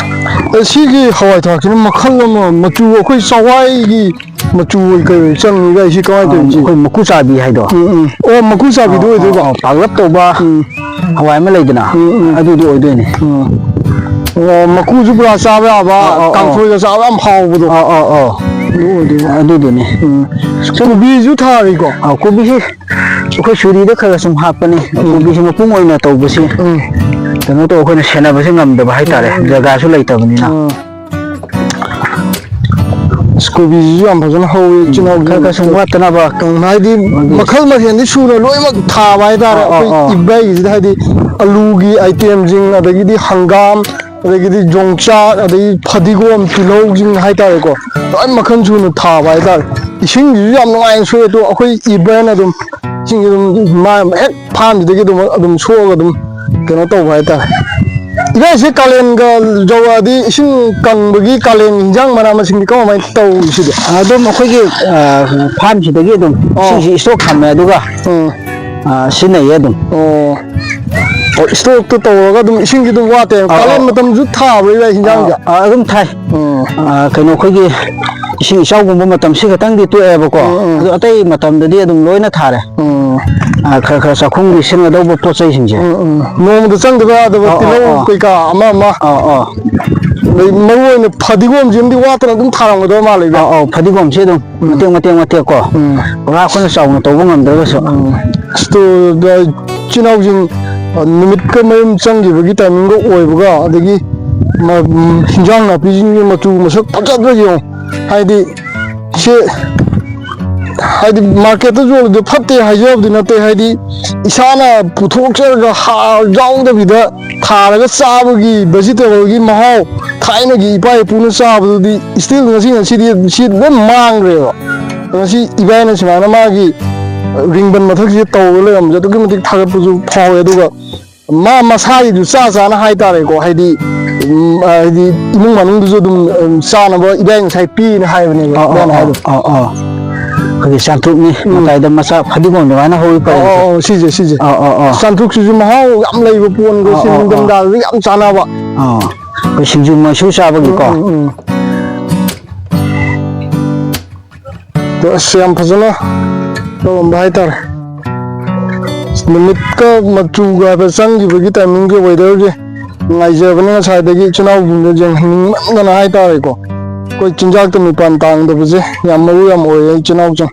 ꯑꯦ, ꯁꯤꯒꯤ ꯍꯋꯥꯏ ꯊꯔꯥꯛꯁꯤꯅ ꯃꯈꯜ ꯑꯃ, ꯃꯆꯨ ꯑꯩꯈꯣꯏ ꯆꯋꯥꯏꯒꯤ ꯃꯆꯨ ꯑꯣꯏ ꯀꯩ ꯑꯣꯏ ꯆꯪꯉꯤꯒ ꯁꯤ ꯀꯃꯥꯏꯅ ꯑꯥ, ꯇꯧꯔꯤꯅꯣ ꯁꯤ? ꯑꯩꯈꯣꯏ ꯃꯀꯨ ꯆꯥꯕꯤ ꯍꯥꯏꯗꯣ꯫ ꯎꯝ, ꯎꯝ꯫ ꯑꯣ, ꯃꯀꯨ ꯆꯥꯕꯤꯗꯣ ꯑꯣ, ꯑꯣꯏꯗꯣꯏꯕ? ꯑꯣ, ꯑꯣ, ꯄꯥꯛꯂꯞ ꯇꯧꯕ ꯎꯝ꯫ ꯍꯋꯥꯏ ꯑꯃ ꯂꯩꯗꯅ, ꯎꯝ, ꯎꯝ꯫ ꯑꯗꯨꯗꯣ ꯑꯣꯏꯗꯣꯏꯅꯦ꯫ ꯎꯝ꯫ ꯑꯣ, ꯃꯀꯨꯁꯨ ꯄꯨꯔꯥ ꯆꯥꯕ ꯌꯥꯕ, ꯑꯣ, ꯑꯣ, ꯑꯣ꯫ ꯀꯥꯡꯁꯣꯏꯒ ꯆꯥꯕ ꯌꯥꯝ ꯍꯥꯎꯕꯗꯣ꯫ ꯑꯣ, ꯑꯣ, ꯑꯣ꯫ ꯑꯗꯨ ꯑꯣꯏꯗꯣꯏꯕ꯫ ꯑꯗꯨꯗꯨꯅꯦ꯫ ꯎꯝ꯫ ꯀꯣꯕꯤꯁꯨ ꯊꯥꯔꯤꯀꯣ? ꯑꯥ, ꯀꯣꯕꯤꯁꯤ ꯑꯩꯈꯣꯏ ꯁꯨꯔꯤꯗ ꯈꯔ ꯈꯔ ꯁꯨꯝ ꯍꯥꯞꯄꯅꯤ꯫ ꯎꯝ꯫ ꯀꯣꯕꯤꯁꯤ ꯃꯄꯨꯡ ꯑꯣꯏꯅ ꯇꯧꯕꯁꯤ ꯎꯝ꯫ ꯀꯩꯅꯣ ꯇꯧ, ꯑꯩꯈꯣꯏꯅ ꯁꯦꯟꯅꯕꯁꯦ ꯉꯝꯗꯕ ꯍꯥꯏꯇꯥꯔꯦ, ꯎꯝ, ꯎꯝ꯫ ꯖꯒꯥꯁꯨ ꯂꯩꯇꯕꯅꯤꯅ꯫ ꯎꯝ꯫ ꯑꯁ, ꯀꯣꯕꯤꯁꯤꯁꯨ ꯌꯥꯝ ꯐꯖꯅ ꯍꯧꯋꯤ, ꯎꯝ, ꯏꯆꯤꯟ ꯏꯅꯥꯎꯒꯤ ꯈꯔ ꯈꯔ ꯁꯨꯝ ꯋꯥꯠꯇꯅꯕ꯫ ꯎꯝ, ꯍꯥꯏꯗꯤ ꯃꯈꯜ ꯃꯊꯦꯜꯗꯤ ꯁꯨꯅ ꯂꯣꯏꯅꯃꯛ ꯊꯥꯕ ꯍꯥꯏꯇꯥꯔꯦ꯫ ꯑꯥ, ꯑꯥ, ꯑꯩꯈꯣꯏ ꯑꯥ꯫ ꯏꯕꯥꯏꯒꯤꯁꯤꯗ ꯍꯥꯏꯗꯤ ꯑꯂꯨꯒꯤ item ꯁꯤꯡ, ꯑꯗꯒꯤꯗꯤ ꯍꯪꯒꯥꯝ, ꯑꯗꯒꯤꯗꯤ ꯌꯣꯡꯆꯥꯛ, ꯑꯗꯒꯤ ꯐꯗꯤꯒꯣꯝ, ꯇꯤꯜꯍꯧꯁꯤꯡ ꯍꯥꯏꯇꯥꯔꯦꯀꯣ, ꯂꯣꯏ ꯃꯈꯜ ꯁꯨꯅ ꯊꯥꯕ ꯍꯥꯏꯇꯥꯔꯦ꯫ ꯏꯁꯤꯡꯁꯤꯁꯨ ꯌꯥꯝ ꯅꯨꯡꯉꯥꯏꯅ ꯁꯣꯛꯑꯦ꯫ ꯑꯗꯣ ꯑꯩꯈꯣꯏ ꯏꯕꯥꯏꯅ ꯑꯗꯨꯝ ꯏꯁꯤꯡꯁꯦ ꯑꯗꯨꯝ ꯃꯥ ꯍꯦꯛ ꯐꯥꯝꯁꯤꯗꯒꯤ ꯑꯗꯨꯝ, ꯑꯗꯨꯝ ꯁꯣꯛꯑꯒ ꯑꯗꯨꯝ ꯀꯩꯅꯣ ꯇꯧꯕ ꯍꯥꯏꯇꯥꯔꯦ꯫ ꯏꯕꯥꯏꯁꯦ ꯀꯥꯂꯦꯟꯒ ꯌꯧꯔꯛꯑꯗꯤ ꯏꯁꯤꯡ ꯀꯪꯕꯒꯤ ꯀꯥꯂꯦꯟ ꯏꯟꯖꯥꯡ ꯃꯅꯥ ꯃꯁꯤꯡꯗꯤ ꯀꯃꯥꯏꯅ ꯇꯧꯔꯤ ꯁꯤꯗꯤ? ꯑꯗꯨꯝ ꯑꯩꯈꯣꯏꯒꯤ, ꯑ, ꯐꯥꯝꯁꯤꯗꯒꯤ ꯑꯗꯨꯝ ꯑꯣ꯫ ꯏꯁꯤꯡꯁꯤ stock ꯊꯝꯃꯦ, ꯑꯗꯨꯒ, ꯎꯝ꯫ ꯑ, ꯁꯤꯖꯤꯟꯅꯩꯌꯦ ꯑꯗꯨꯝ꯫ ꯑꯣ꯫ ꯑꯣ, stock ꯇꯣ ꯇꯧꯔꯒ ꯑꯗꯨꯝ ꯏꯁꯤꯡꯗꯤ ꯑꯗꯨꯝ ꯋꯥꯠꯇꯦ꯫ ꯑꯧ, ꯀꯥꯂꯦꯟ ꯑꯧ꯫ ꯃꯇꯝꯁꯨ ꯊꯥꯕ꯭ꯔꯥ ꯏꯕꯥꯏ ꯍꯤꯟꯖꯥꯡꯁꯦ? ꯑ, ꯑ, ꯑꯗꯨꯝ ꯊꯥꯏ꯫ ꯎꯝ꯫ ꯑ, ꯀꯩꯅꯣ, ꯑꯩꯈꯣꯏꯒꯤ ꯏꯁꯤꯡ ꯏꯆꯥꯎꯒꯨꯝꯕ ꯃꯇꯝꯁꯤ ꯈꯛꯇꯪꯗꯤ ꯇꯣꯛꯑꯦꯕꯀꯣ꯫ ꯎꯝ, ꯎꯝ꯫ ꯑꯗꯣ ꯑꯇꯩ ꯃꯇꯝꯗꯗꯤ ꯑꯗꯨꯝ ꯂꯣꯏꯅ ꯊꯥꯔꯦ꯫ ꯎꯝ꯫ ꯑ, ꯈꯔ ꯈꯔ ꯆꯥꯛꯈꯨꯝꯒꯤ ꯁꯤꯖꯤꯟꯅꯗꯧꯕ ꯄꯣꯠ ꯆꯩꯁꯤꯡꯁꯦ꯫ ꯎꯝ, ꯎꯝ꯫ ꯅꯣꯡꯃꯗ ꯆꯪꯗꯕ ꯌꯥꯗꯕ ꯑꯧ, ꯑꯧ, ꯇꯤꯜꯍꯧ ꯑꯧ꯫ ꯀꯩꯀꯥ ꯑꯃ ꯑꯃ꯫ ꯑꯧ, ꯑꯧ꯫ ꯑꯗꯩ ꯃꯔꯨ ꯑꯣꯏꯅ ꯐꯗꯤꯒꯣꯝꯁꯤꯃꯗꯤ ꯋꯥꯠꯇꯅ ꯑꯗꯨꯝ ꯊꯥꯔꯝꯒꯗꯕ ꯃꯥꯜꯂꯦ, ꯏꯕꯥꯏ꯫ ꯑꯧ, ꯑꯧ, ꯐꯗꯤꯒꯣꯝꯁꯦ ꯑꯗꯨꯝ ꯎꯝ꯫ ꯃꯇꯦꯛ, ꯃꯇꯦꯛ, ꯃꯇꯦꯛ ꯀꯣ꯫ ꯎꯝ꯫ ꯄꯨꯔꯥ ꯑꯩꯈꯣꯏꯅ ꯆꯥꯎꯅ ꯇꯧꯕ ꯉꯝꯗ꯭ꯔꯒꯁꯨ꯫ ꯎꯝ꯫ ꯑꯁ, ꯇꯨ, ꯏꯆꯤꯜ ꯏꯅꯥꯎꯁꯤꯡ, ꯑ, ꯅꯨꯃꯤꯠꯀ ꯃꯌꯨꯝ ꯆꯪꯈꯤꯕꯒꯤ timing ꯒ ꯑꯣꯏꯕꯒ, ꯑꯗꯒꯤ ꯃ-, ꯎꯝ, ꯍꯤꯟꯖꯥꯡ ꯅꯥꯄꯤꯁꯤꯡꯒꯤ ꯃꯆꯨ ꯃꯁꯛ ꯐꯖꯕ ꯌꯦꯡꯉꯣ꯫ ꯍꯥꯏꯗꯤ, ꯁꯦ, ꯍꯥꯏꯗꯤ, market ꯇ ꯌꯣꯜꯂꯤꯗꯣ ꯐꯠꯇꯦ ꯍꯥꯏꯖꯕꯗꯤ ꯅꯠꯇꯦ, ꯍꯥꯏꯗꯤ, ꯏꯁꯥꯅ ꯄꯨꯊꯣꯛꯆꯔꯒ ꯍꯥꯔ ꯌꯥꯎꯗꯕꯤꯗ ꯊꯥꯔꯒ ꯆꯥꯕꯒꯤ vegetable ꯒꯤ ꯃꯍꯥꯎ, ꯊꯥꯏꯅꯒꯤ ꯏꯄꯥ ꯏꯄꯨꯅ ꯆꯥꯕꯗꯨꯗꯤ still ꯉꯁꯤ ꯉꯁꯤꯗꯤ ꯁꯤ ꯂꯣꯏ ꯃꯥꯡꯈ꯭ꯔꯦꯕ꯫ ꯉꯁꯤ ꯏꯕꯥꯏꯅ ꯁꯨꯃꯥꯏꯅ ꯃꯥꯒꯤ ꯔꯤꯡꯕꯟ ꯃꯊꯛꯁꯤꯗ ꯇꯧꯔꯒ ꯂꯩꯔꯝꯕꯁꯦ ꯑꯗꯨꯛꯀꯤ ꯃꯇꯤꯛ ꯊꯥꯒꯠꯄꯁꯨ ꯐꯥꯎꯋꯦ꯫ ꯑꯗꯨꯒ ꯃꯥ ꯃꯁꯥꯒꯤꯁꯨ ꯆꯥ ꯆꯥꯅ ꯍꯥꯏꯇꯥꯔꯦꯀꯣ, ꯍꯥꯏꯗꯤ, ꯎꯝ, ꯍꯥꯏꯗꯤ ꯏꯃꯨꯡ ꯃꯅꯨꯡꯗꯨꯁꯨ ꯑꯗꯨꯝ, ꯎꯝ, ꯆꯥꯅꯕ ꯏꯕꯥꯏ ꯉꯁꯥꯏ ꯄꯤꯅ ꯍꯥꯏꯕꯅꯦꯕ, ꯑꯥ, ꯑꯥ, ꯏꯕꯥꯏꯅ ꯑꯥ, ꯍꯥꯏꯕ꯫ ꯑꯥ, ꯑꯥ꯫ ꯑꯩꯈꯣꯏꯒꯤ ꯆꯥꯟꯇ꯭ꯔꯨꯛꯅꯤ, ꯎꯝ꯫ ꯃꯇꯥꯏꯗ ꯃꯆꯥ ꯐꯗꯤꯒꯣꯝ ꯑꯗꯨꯃꯥꯏꯅ ꯍꯧꯕ ꯑꯧ, ꯄꯔꯦꯡꯁꯦ꯫ ꯑꯧ, ꯑꯧ, ꯁꯤꯁꯦ, ꯁꯤꯁꯦ꯫ ꯑꯧ, ꯑꯧ, ꯑꯧ꯫ ꯆꯥꯟꯇ꯭ꯔꯨꯛꯁꯤꯁꯨ ꯃꯍꯥꯎ ꯌꯥꯝ ꯂꯩꯕ ꯄꯣꯠꯅꯤꯀꯣ, ꯑꯧ, ꯁꯤ ꯑꯧ, ꯑꯧ꯫ ꯅꯤꯡꯊꯝꯊꯥꯗꯁꯨ ꯌꯥꯝ ꯆꯥꯅꯕ꯫ ꯑꯧ꯫ ꯑꯩꯈꯣꯏ ꯁꯤꯡꯖꯨ ꯃꯁꯨ ꯆꯥꯕꯒꯤꯀꯣ꯫ ꯎꯝ, ꯎꯝ, ꯎꯝ꯫ ꯑꯗꯣ ꯑꯁ, ꯌꯥꯝ ꯐꯖꯅ ꯇꯧꯔꯝꯕ ꯍꯥꯏꯇꯥꯔꯦ꯫ ꯅꯨꯃꯤꯠꯀ ꯃꯆꯨꯒ ꯍꯥꯏꯕ ꯆꯪꯈꯤꯕꯒꯤ timingꯒꯤ weatherꯒꯤ ꯉꯥꯏꯖꯕꯅꯤ ꯉꯁꯥꯏꯗꯒꯤ ꯏꯆꯤꯟ ꯏꯅꯥꯎꯁꯤꯡꯗ ꯌꯦꯡꯍꯟꯅꯤꯡꯃꯟꯗꯅ ꯍꯥꯏꯇꯥꯔꯦꯀꯣ꯫ ꯑꯩꯈꯣꯏ ꯆꯤꯟꯖꯥꯛꯇ ꯃꯤꯄꯥꯟ ꯇꯥꯡꯗꯕꯁꯦ ꯌꯥꯝ ꯃꯔꯨ ꯌꯥꯝ ꯑꯣꯏꯌꯦ ꯏꯆꯤꯟ ꯏꯅꯥꯎꯁꯤꯡ꯫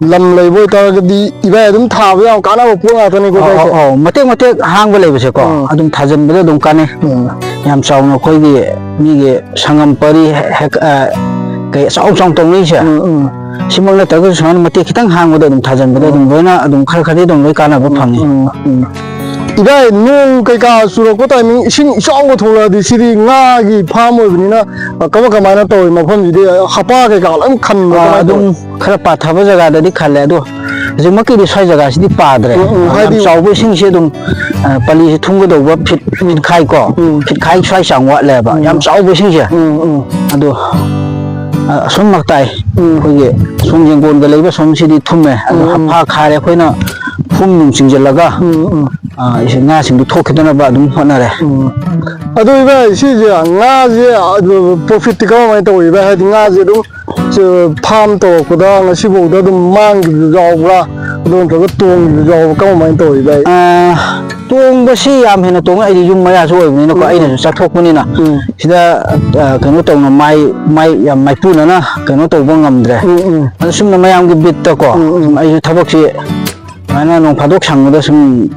ꯂꯝ ꯂꯩꯕ ꯑꯣꯏꯇꯥꯔꯒꯗꯤ ꯏꯕꯥꯏ ꯑꯗꯨꯝ ꯊꯥꯕ ꯌꯥꯝ ꯀꯥꯟꯅꯕ ꯄꯣꯠ ꯉꯥꯛꯇꯅꯤꯀꯣ ꯑꯧ, ꯑꯧ, ꯇꯧꯔꯤꯁꯦ꯫ ꯑꯧ꯫ ꯃꯇꯦꯛ ꯃꯇꯦꯛ ꯍꯥꯡꯕ ꯂꯩꯕꯁꯦꯀꯣ, ꯎꯝ꯫ ꯑꯗꯨꯝ ꯊꯥꯖꯤꯟꯕꯗ ꯑꯗꯨꯝ ꯀꯥꯟꯅꯩ꯫ ꯎꯝ꯫ ꯌꯥꯝ ꯆꯥꯎꯅ ꯑꯩꯈꯣꯏꯒꯤ ꯃꯤꯒꯤ ꯁꯪꯒꯝ ꯄꯔꯤ ꯍꯦꯛ-, ꯑ, ꯀꯩ ꯑꯆꯧ ꯑꯆꯧ ꯇꯧꯅꯩꯁꯦ꯫ ꯎꯝ, ꯎꯝ꯫ ꯁꯤꯃꯛ ꯅꯠꯇ꯭ꯔꯒꯁꯨ ꯁꯨꯃꯥꯏꯅ ꯃꯇꯦꯛ ꯈꯤꯇꯪ ꯍꯥꯡꯕꯗ ꯑꯗꯨꯝ ꯊꯥꯖꯤꯟꯕꯗ ꯎꯝ꯫ ꯑꯗꯨꯝ ꯂꯣꯏꯅ ꯑꯗꯨꯝ ꯈꯔ ꯈꯔꯗꯤ ꯑꯗꯨꯝ ꯂꯣꯏ ꯀꯥꯟꯅꯕ ꯎꯝ, ꯐꯪꯉꯤ꯫ ꯎꯝ, ꯎꯝ꯫ ꯏꯕꯥꯏ, ꯅꯣꯡ ꯀꯩꯀꯥ ꯆꯨꯔꯛꯄ timing, ꯏꯁꯤꯡ ꯏꯆꯥꯎꯒ ꯊꯣꯛꯂꯛꯑꯗꯤ ꯁꯤꯗꯤ ꯉꯥꯒꯤ farm ꯑꯣꯏꯕꯅꯤꯅ, ꯑ, ꯀꯃꯥꯏ ꯀꯃꯥꯏꯅ ꯇꯧꯋꯤ ꯃꯐꯝꯁꯤꯗꯤ? ꯍꯄꯥ ꯀꯩꯀꯥ ꯂꯣꯏ ꯈꯟꯕ꯭ꯔꯣ? ꯑꯥ, ꯀꯃꯥꯏꯅ ꯑꯗꯨꯝ ꯇꯧꯋꯤ? ꯈꯔ ꯄꯥꯊꯕ ꯖꯒꯥꯗꯗꯤ ꯈꯜꯂꯦ, ꯑꯗꯣ ꯍꯧꯖꯤꯛꯃꯛꯀꯤꯗꯤ ꯁ꯭ꯋꯥꯏ ꯖꯒꯥꯁꯤꯗꯤ ꯄꯥꯗ꯭ꯔꯦ꯫ ꯎꯝ, ꯎꯝ, ꯌꯥꯝ ꯍꯥꯏꯗꯤ ꯆꯥꯎꯕ ꯏꯁꯤꯡꯁꯦ ꯑꯗꯨꯝ, ꯑ, ꯄꯂꯤꯁꯦ ꯊꯨꯝꯒꯗꯧꯕ ꯐꯤꯠ, ꯎꯝ꯫ ꯐꯤꯠꯈꯥꯏ ꯀꯣ, ꯎꯝ꯫ ꯐꯤꯠꯈꯥꯏ ꯁ꯭ꯋꯥꯏ ꯆꯥꯡ ꯋꯥꯠꯂꯦꯕ꯫ ꯎꯝ꯫ ꯌꯥꯝ ꯆꯥꯎꯕ ꯏꯁꯤꯡꯁꯦ꯫ ꯎꯝ, ꯎꯝ꯫ ꯑꯗꯣ, ꯑ, ꯑꯁꯨꯝ ꯃꯇꯥꯏ, ꯎꯝ꯫ ꯑꯩꯈꯣꯏꯒꯤ ꯁꯣꯝ ꯌꯦꯡꯒꯣꯟꯒ ꯂꯩꯕ ꯁꯣꯝꯁꯤꯗꯤ ꯊꯨꯝꯃꯦ꯫ ꯑꯗꯣ ꯎꯝ, ꯎꯝ꯫ ꯍꯥꯐꯥ ꯈꯥꯔꯦ ꯑꯩꯈꯣꯏꯅ ꯐꯨꯝ ꯅꯨꯡ ꯆꯤꯡꯁꯤꯜꯂꯒ, ꯎꯝ, ꯎꯝ꯫ ꯑ, ꯉꯥꯁꯤꯡꯗꯨ ꯊꯣꯛꯈꯤꯗꯅꯕ ꯑꯗꯨꯝ ꯍꯣꯠꯅꯔꯦ꯫ ꯎꯝ꯫ ꯑꯗꯣ ꯏꯕꯥꯏ, ꯁꯤꯁꯦ ꯉꯥꯁꯦ, ꯑ, profitꯇꯤ ꯀꯃꯥꯏꯅ ꯇꯧꯋꯤ ꯏꯕꯥꯏ? ꯍꯥꯏꯗꯤ ꯉꯥꯁꯦ ꯑꯗꯨꯝ ꯆ-, farm ꯇꯧꯔꯛꯄꯗ ꯉꯁꯤꯐꯥꯎꯗ ꯑꯗꯨꯝ ꯃꯥꯡꯈꯤꯕꯁꯨ ꯌꯥꯎꯕ꯭ꯔꯥ? ꯑꯗꯨ ꯅꯠꯇ꯭ꯔꯒ ꯇꯣꯡꯈꯤꯕꯁꯨ ꯌꯥꯎꯕ꯭ꯔꯥ? ꯀꯃꯥꯏꯅ ꯇꯧꯋꯤ ꯚꯥꯏ? ꯑꯥ, ꯇꯣꯡꯕꯁꯤ ꯌꯥꯝ ꯍꯦꯟꯅ ꯇꯣꯡꯉꯦ꯫ ꯑꯩꯗꯤ ꯌꯨꯝ ꯃꯌꯥꯁꯨ ꯑꯣꯏꯕꯅꯤꯅꯀꯣ, ꯎꯝ, ꯎꯝ꯫ ꯑꯩꯅꯁꯨ ꯆꯠꯊꯣꯛꯄꯅꯤꯅ꯫ ꯎꯝ꯫ ꯁꯤꯗ, ꯑ, ꯀꯩꯅꯣ ꯇꯧꯅ ꯃꯥꯏ, ꯃꯥꯏ ꯌꯥꯝ ꯃꯥꯏꯄꯨꯅꯅ ꯀꯩꯅꯣ ꯇꯧꯕ ꯉꯝꯗ꯭ꯔꯦ꯫ ꯎꯝ, ꯎꯝ꯫ ꯑꯗꯨ ꯁꯨꯝꯅ ꯃꯌꯥꯝꯒꯤ ꯕꯤꯠꯇꯀꯣ, ꯎꯝ, ꯎꯝ꯫ ꯁꯨꯝ ꯑꯩꯁꯨ ꯊꯕꯛꯁꯤ ꯁꯨꯃꯥꯏꯅ ꯅꯣꯡ ꯐꯥꯗꯣꯛ ꯁꯪꯕꯗ ꯁꯨꯝ,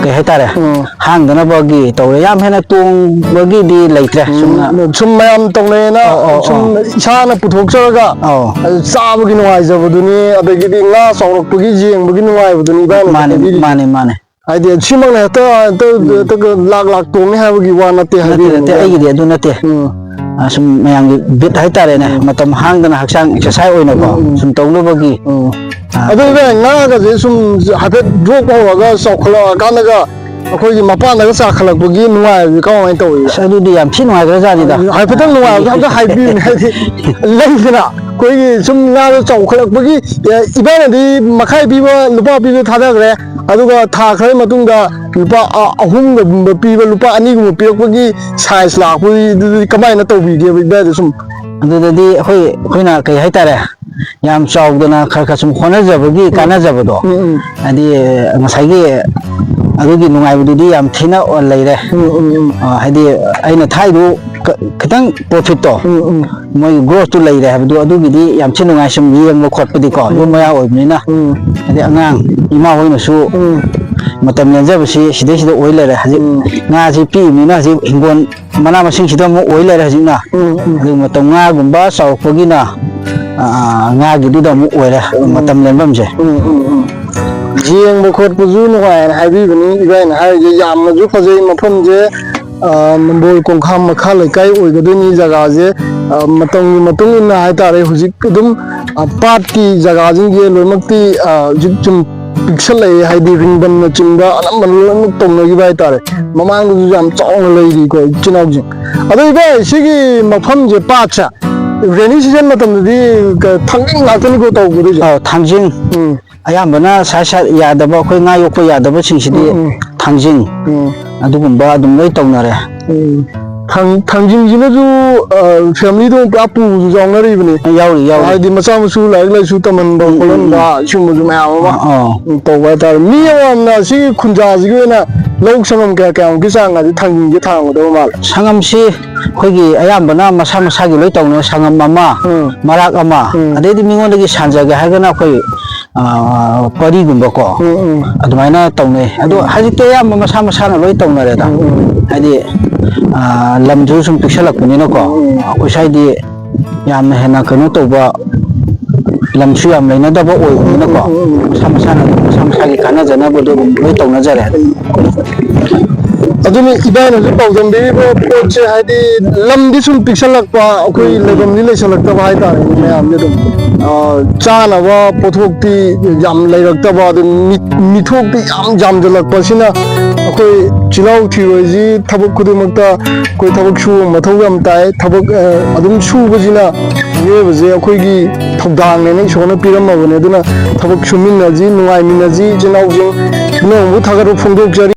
ꯀꯩ ꯍꯥꯏꯇꯥꯔꯦ, ꯎꯝ꯫ ꯍꯥꯡꯗꯅꯕꯒꯤ ꯇꯧꯔꯦ꯫ ꯌꯥꯝ ꯍꯦꯟꯅ ꯇꯣꯡꯕꯒꯤꯗꯤ ꯂꯩꯇ꯭ꯔꯦ꯫ ꯎꯝ, ꯁꯨꯝꯅ ꯁꯨꯝ ꯃꯌꯥꯝ ꯇꯧꯅꯩꯌꯦꯅ ꯑꯧ, ꯑꯧ, ꯁꯨꯝ ꯑꯧ꯫ ꯏꯁꯥꯅ ꯄꯨꯊꯣꯛꯆꯔꯒ ꯑꯧ꯫ ꯑꯗꯨ ꯆꯥꯕꯒꯤ ꯅꯨꯡꯉꯥꯏꯖꯕꯗꯨꯅꯤ, ꯑꯗꯒꯤꯗꯤ ꯉꯥ ꯆꯥꯎꯔꯛꯄꯒꯤ ꯌꯦꯡꯕꯒꯤ ꯅꯨꯡꯉꯥꯏꯕꯗꯨꯅꯤ ꯏꯕꯥꯅ ꯃꯥꯅꯦ, ꯍꯥꯏꯕꯤꯔꯤꯁꯦ꯫ ꯃꯥꯅꯦ, ꯃꯥꯅꯦ꯫ ꯍꯥꯏꯗꯤ ꯁꯤꯃꯛꯅ ꯍꯦꯛꯇ, ꯍꯦꯛꯇ, ꯎꯝ꯫ ꯍꯦꯛꯇ ꯂꯥꯛ ꯂꯥꯛ ꯇꯣꯡꯅꯤ ꯍꯥꯏꯕꯒꯤ ꯋꯥ ꯅꯠꯇꯦ ꯅꯠꯇꯦ, ꯍꯥꯏꯕꯤꯔꯤꯅꯦ ꯅꯠꯇꯦ, ꯏꯕꯥꯅ꯫ ꯑꯩꯒꯤꯗꯤ ꯑꯗꯨ ꯅꯠꯇꯦ꯫ ꯎꯝ꯫ ꯑ, ꯁꯨꯝ ꯃꯌꯥꯝꯒꯤ ꯕꯤꯠ ꯍꯥꯏꯇꯥꯔꯦꯅꯦ, ꯎꯝ꯫ ꯃꯇꯝ ꯍꯥꯡꯗꯅ ꯍꯛꯆꯥꯡ exercise ꯑꯣꯏꯅꯀꯣ, ꯎꯝ, ꯎꯝ꯫ ꯁꯨꯝ ꯇꯧꯅꯕꯒꯤ꯫ ꯎꯝ꯫ ꯑ, ꯑꯗꯨ ꯏꯕꯥꯅ ꯉꯥꯒꯁꯦ ꯁꯨꯝ ꯍꯥꯏꯐꯦꯠ drop ꯍꯧꯔꯒ ꯆꯥꯎꯈꯠꯂꯛꯑꯀꯥꯟꯗꯒ ꯑꯩꯈꯣꯏꯒꯤ ꯃꯄꯥꯟꯗꯒ ꯆꯥꯈꯠꯂꯛꯄꯒꯤ ꯅꯨꯡꯉꯥꯏꯕꯗꯤ ꯀꯃꯥꯏꯅ ꯇꯧꯏ? ꯑꯁ, ꯑꯗꯨꯗꯤ ꯌꯥꯝ ꯊꯤ ꯅꯨꯡꯉꯥꯏꯈ꯭ꯔꯖꯥꯠꯅꯤꯗ꯫ ꯍꯥꯏꯐꯦꯠꯇꯪ ꯅꯨꯡꯉꯥꯏꯕꯗꯣ ꯑꯝꯇ ꯍꯥꯏꯕꯤꯌꯨꯅꯦ, ꯍꯥꯏꯗꯤ ꯂꯩꯗꯅ ꯑꯩꯈꯣꯏꯒꯤ ꯁꯨꯝ ꯉꯥꯗꯣ ꯆꯥꯎꯈꯠꯂꯛꯄꯒꯤ, ꯑꯦ, ꯏꯕꯥꯅꯗꯤ ꯃꯈꯥꯏ ꯄꯤꯕ, ꯂꯨꯄꯥ ꯄꯤꯕ ꯊꯥꯗꯈ꯭ꯔꯦ, ꯑꯗꯨꯒ ꯊꯥ ꯈꯔꯒꯤ ꯃꯇꯨꯡꯗ ꯂꯨꯄꯥ, ꯑ, ꯑꯍꯨꯝꯒꯨꯝꯕ ꯄꯤꯕ, ꯂꯨꯄꯥ ꯑꯅꯤꯒꯨꯝꯕ ꯄꯤꯔꯛꯄꯒꯤ ꯁꯥꯏꯖ ꯂꯥꯛꯄꯗꯨꯗꯤ ꯀꯃꯥꯏꯅ ꯇꯧꯕꯤꯒꯦꯕ ꯏꯕꯥꯅꯗꯤ ꯁꯨꯝ? ꯑꯗꯨꯗꯗꯤ ꯑꯩꯈꯣꯏ, ꯑꯩꯈꯣꯏꯅ ꯀꯩ ꯍꯥꯏꯇꯥꯔꯦ, ꯌꯥꯝ ꯆꯥꯎꯗꯅ ꯈꯔ ꯈꯔ ꯁꯨꯝ ꯍꯣꯠꯅꯖꯕꯒꯤ ꯎꯝ꯫ ꯀꯥꯟꯅꯖꯕꯗꯣ, ꯎꯝ, ꯎꯝ꯫ ꯍꯥꯏꯗꯤ ꯉꯁꯥꯏꯒꯤ ꯑꯗꯨꯒꯤ ꯅꯨꯡꯉꯥꯏꯕꯗꯨꯗꯤ ꯌꯥꯝ ꯊꯤꯅ ꯂꯩꯔꯦ꯫ ꯎꯝ, ꯎꯝ, ꯎꯝ꯫ ꯑ, ꯍꯥꯏꯗꯤ ꯑꯩꯅ ꯊꯥꯏꯗꯨ ꯈ-, ꯈꯤꯇꯪ ꯄ꯭ꯔꯣꯐꯤꯠꯇꯣ, ꯎꯝ, ꯎꯝ꯫ ꯃꯣꯏꯒꯤ ꯒ꯭ꯔꯣꯠꯇꯨ ꯂꯩꯔꯦ ꯍꯥꯏꯕꯗꯨ, ꯑꯗꯨꯒꯤꯗꯤ ꯌꯥꯝ ꯊꯤ ꯅꯨꯡꯉꯥꯏ ꯁꯨꯝ ꯌꯦꯡꯕ ꯈꯣꯠꯄꯗꯤꯀꯣ, ꯌꯨꯝ ꯎꯝ꯫ ꯃꯌꯥ ꯑꯣꯏꯕꯅꯤꯅ꯫ ꯎꯝ꯫ ꯍꯥꯏꯗꯤ ꯑꯉꯥꯡ ꯏꯃꯥ ꯍꯣꯏꯅꯁꯨ ꯎꯝ꯫ ꯃꯇꯝ ꯂꯦꯟꯖꯕꯁꯤ ꯁꯤꯗꯩꯁꯤꯗ ꯑꯣꯏ ꯂꯩꯔꯦ꯫ ꯍꯧꯖꯤꯛ ꯎꯝ꯫ ꯉꯥꯁꯤ ꯄꯤꯛꯏꯕꯅꯤꯅ ꯍꯧꯖꯤꯛ ꯍꯤꯡꯒꯣꯜ ꯃꯅꯥ ꯃꯁꯤꯡꯁꯤꯗ ꯑꯃꯨꯛ ꯑꯣꯏ ꯂꯩꯔꯦ ꯍꯧꯖꯤꯛꯅ꯫ ꯎꯝ, ꯎꯝ꯫ ꯑꯗꯨ ꯃꯇꯝ ꯉꯥꯒꯨꯝꯕ ꯆꯥꯎꯔꯛꯄꯒꯤꯅ, ꯑ, ꯉꯥꯒꯤꯗꯨꯗ ꯑꯃꯨꯛ ꯑꯣꯏꯔꯦ ꯎꯝ꯫ ꯃꯇꯝ ꯂꯦꯟꯐꯝꯁꯦ꯫ ꯎꯝ, ꯎꯝ, ꯎꯝ꯫ ꯌꯦꯡꯕ ꯈꯣꯠꯄꯁꯨ ꯅꯨꯡꯉꯥꯏꯅ ꯍꯥꯏꯕꯤꯕꯅꯤ ꯏꯕꯥꯏꯅ ꯍꯥꯏꯔꯤꯁꯦ, ꯌꯥꯝꯅꯁꯨ ꯐꯖꯩ ꯃꯐꯝꯁꯦ꯫ ꯑ, ꯅꯝꯕꯣꯜ ꯀꯣꯡꯈꯥꯝ ꯃꯈꯥ ꯂꯩꯀꯥꯏ ꯑꯣꯏꯒꯗꯣꯏꯅꯤ ꯖꯒꯥꯁꯦ꯫ ꯑ, ꯃꯇꯝꯒꯤ ꯃꯇꯨꯡ ꯏꯟꯅ ꯍꯥꯏꯇꯥꯔꯦ, ꯍꯧꯖꯤꯛ ꯑꯗꯨꯝ, ꯑ, ꯄꯥꯠꯀꯤ ꯖꯒꯥꯁꯤꯡꯁꯦ ꯂꯣꯏꯅꯃꯛꯇꯤ, ꯑ, ꯍꯧꯖꯤꯛ ꯁꯨꯝ ꯄꯤꯛꯁꯜꯂꯛꯑꯦ, ꯍꯥꯏꯗꯤ ꯔꯤꯡꯕꯟꯅꯆꯤꯡꯕ ꯑꯅꯝꯕꯅ ꯂꯣꯏꯅꯃꯛ ꯇꯧꯅꯈꯤꯕ ꯍꯥꯏꯇꯥꯔꯦ꯫ ꯃꯃꯥꯡꯗꯁꯨ ꯌꯥꯝ ꯆꯥꯎꯅ ꯂꯩꯔꯤꯀꯣ ꯏꯆꯤꯜ ꯏꯅꯥꯎꯁꯤꯡ꯫ ꯑꯗꯣ ꯏꯕꯥꯏ, ꯁꯤꯒꯤ ꯃꯐꯝꯁꯦ, ꯄꯥꯠꯁꯦ, ꯔꯦꯅꯤ ꯁꯤꯖꯟ ꯃꯇꯝꯗꯗꯤ ꯀ-, ꯊꯥꯡꯖꯤꯡ ꯉꯥꯛꯇꯅꯤꯀꯣ ꯇꯧꯒꯗꯣꯏꯁꯦ? ꯑꯧ, ꯊꯥꯡꯖꯤꯡ꯫ ꯎꯝ꯫ ꯑꯌꯥꯝꯕꯅ ꯁꯥ, ꯁꯥ ꯌꯥꯗꯕ, ꯑꯩꯈꯣꯏ ꯉꯥ ꯌꯣꯛꯄ ꯌꯥꯗꯕꯁꯤꯡꯁꯤꯗꯤ ꯎꯝ, ꯎꯝ꯫ ꯊꯥꯡꯖꯤꯡ꯫ ꯎꯝ꯫ ꯑꯗꯨꯒꯨꯝꯕ ꯑꯗꯨꯝ ꯂꯣꯏ ꯇꯧꯅꯔꯦ꯫ ꯎꯝ꯫ ꯊꯥꯡ-, ꯊꯥꯡꯖꯤꯡꯁꯤꯅꯁꯨ, ꯑ, ꯐꯦꯃꯤꯂꯤꯗꯣ ꯄꯨꯔꯥ ꯄꯨꯕꯁꯨ ꯌꯥꯎꯅꯔꯤꯕꯅꯤ꯫ ꯌꯥꯎꯔꯤ, ꯌꯥꯎꯔꯤ꯫ ꯍꯥꯏꯗꯤ ꯃꯆꯥ ꯃꯁꯨ ꯂꯥꯏꯔꯤꯛ ꯂꯥꯏꯁꯨ ꯇꯝꯍꯟꯕ ꯎꯝ, ꯎꯝ, ꯈꯣꯠꯍꯟꯕ ꯎꯝ꯫ ꯁꯤꯒꯨꯝꯕꯁꯨ ꯃꯌꯥꯝ ꯑꯃ, ꯑꯥ, ꯑꯥ꯫ ꯎꯝ, ꯇꯧꯕ ꯍꯥꯏꯇꯥꯔꯦ꯫ ꯃꯤ ꯑꯃꯃꯝꯅ ꯁꯤꯒꯤ ꯈꯨꯟꯖꯥꯁꯤꯒꯤ ꯑꯣꯏꯅ ꯂꯧ ꯁꯪꯉꯝ ꯀꯌꯥ ꯀꯌꯥꯃꯨꯛꯀꯤ ꯆꯥꯡ ꯍꯥꯏꯗꯤ ꯊꯥꯡꯖꯤꯡꯁꯦ ꯊꯥꯔꯝꯒꯗꯕ ꯃꯥꯜꯂꯦ? ꯁꯪꯉꯝꯁꯤ ꯑꯩꯈꯣꯏꯒꯤ ꯑꯌꯥꯝꯕꯅ ꯃꯁꯥ ꯃꯁꯥꯒꯤ ꯂꯣꯏ ꯇꯧꯅꯩ꯫ ꯁꯪꯉꯝ ꯑꯃ, ꯎꯝ꯫ ꯃꯔꯥꯛ ꯑꯃ, ꯎꯝ꯫ ꯑꯗꯩꯗꯤ ꯃꯤꯉꯣꯟꯗꯒꯤ ꯁꯥꯟꯖꯒꯦ ꯍꯥꯏꯔꯒꯅ ꯑꯩꯈꯣꯏ ꯑ, ꯄꯔꯤꯒꯨꯝꯕꯀꯣ, ꯎꯝ, ꯎꯝ꯫ ꯑꯗꯨꯃꯥꯏꯅ ꯇꯧꯅꯩ꯫ ꯑꯗꯣ ꯎꯝ꯫ ꯍꯧꯖꯤꯛꯇꯤ ꯑꯌꯥꯝꯕ ꯃꯁꯥ ꯃꯁꯥꯅ ꯂꯣꯏ ꯇꯧꯅꯔꯦꯗ꯫ ꯎꯝ, ꯎꯝ꯫ ꯍꯥꯏꯗꯤ, ꯑ, ꯂꯝꯁꯨ ꯁꯨꯝ ꯄꯤꯛꯁꯜꯂꯛꯄꯅꯤꯅꯀꯣ, ꯎꯝ, ꯎꯝ꯫ ꯑꯩꯈꯣꯏ ꯁ꯭ꯋꯥꯏꯗꯤ ꯌꯥꯝꯅ ꯍꯦꯟꯅ ꯀꯩꯅꯣ ꯇꯧꯕ ꯂꯝꯁꯨ ꯌꯥꯝ ꯂꯩꯅꯗꯕ ꯑꯣꯏꯕꯅꯤꯅꯀꯣ, ꯎꯝ, ꯎꯝ, ꯎꯝ꯫ ꯃꯁꯥ ꯃꯁꯥꯅ ꯑꯗꯨꯝ ꯃꯁꯥ ꯃꯁꯥꯒꯤ ꯀꯥꯟꯅꯖꯅꯕꯗꯣ ꯑꯗꯨꯝ ꯂꯣꯏ ꯇꯧꯅꯖꯔꯦ꯫ ꯑꯗꯨꯅꯤ ꯏꯕꯥꯏꯅꯁꯨ ꯄꯥꯎꯗꯝꯕꯤꯔꯤꯕ ꯄꯣꯠꯁꯦ, ꯍꯥꯏꯗꯤ ꯂꯝꯗꯤ ꯁꯨꯝ ꯄꯤꯛꯁꯜꯂꯛꯄ, ꯑꯩꯈꯣꯏ ꯎꯝ, ꯎꯝ꯫ ꯂꯩꯐꯝꯗꯤ ꯂꯩꯁꯜꯂꯛꯇꯕ ꯍꯥꯏꯇꯥꯔꯦꯅꯦ ꯃꯌꯥꯝꯁꯦ ꯑꯗꯨꯝ꯫ ꯑ, ꯆꯥꯅꯕ ꯄꯣꯠꯊꯣꯛꯇꯤ ꯌꯥꯝ ꯂꯩꯔꯛꯇꯕ, ꯑꯗꯨ ꯃꯤ-, ꯃꯤꯊꯣꯛꯇꯤ ꯌꯥꯝ ꯌꯥꯝꯁꯤꯜꯂꯛꯄꯁꯤꯅ ꯑꯩꯈꯣꯏ ꯆꯤꯜꯍꯥꯎ ꯊꯤꯔꯣꯏꯁꯤ ꯊꯕꯛ ꯈꯨꯗꯤꯡꯃꯛꯇ ꯑꯩꯈꯣꯏ ꯊꯕꯛ ꯁꯨꯕ ꯃꯊꯧ ꯌꯥꯝ ꯇꯥꯏ꯫ ꯊꯕꯛ, ꯑ, ꯑꯗꯨꯝ ꯁꯨꯕꯁꯤꯅ ꯃꯤꯑꯣꯏꯕꯁꯦ ꯑꯩꯈꯣꯏꯒꯤ ꯊꯧꯗꯥꯡꯅꯦꯅ ꯏꯁꯣꯔꯅ ꯄꯤꯔꯝꯃꯕꯅꯦ꯫ ꯑꯗꯨꯅ ꯊꯕꯛ ꯁꯨꯃꯤꯟꯅꯁꯤ, ꯅꯨꯡꯉꯥꯏꯃꯤꯟꯅꯁꯤ, ꯏꯆꯤꯜ ꯏꯅꯥꯎꯁꯤꯡ ꯄꯨꯝꯅꯃꯛꯄꯨ ꯊꯥꯒꯠꯄ ꯐꯣꯡꯗꯣꯛꯆꯔꯤ꯫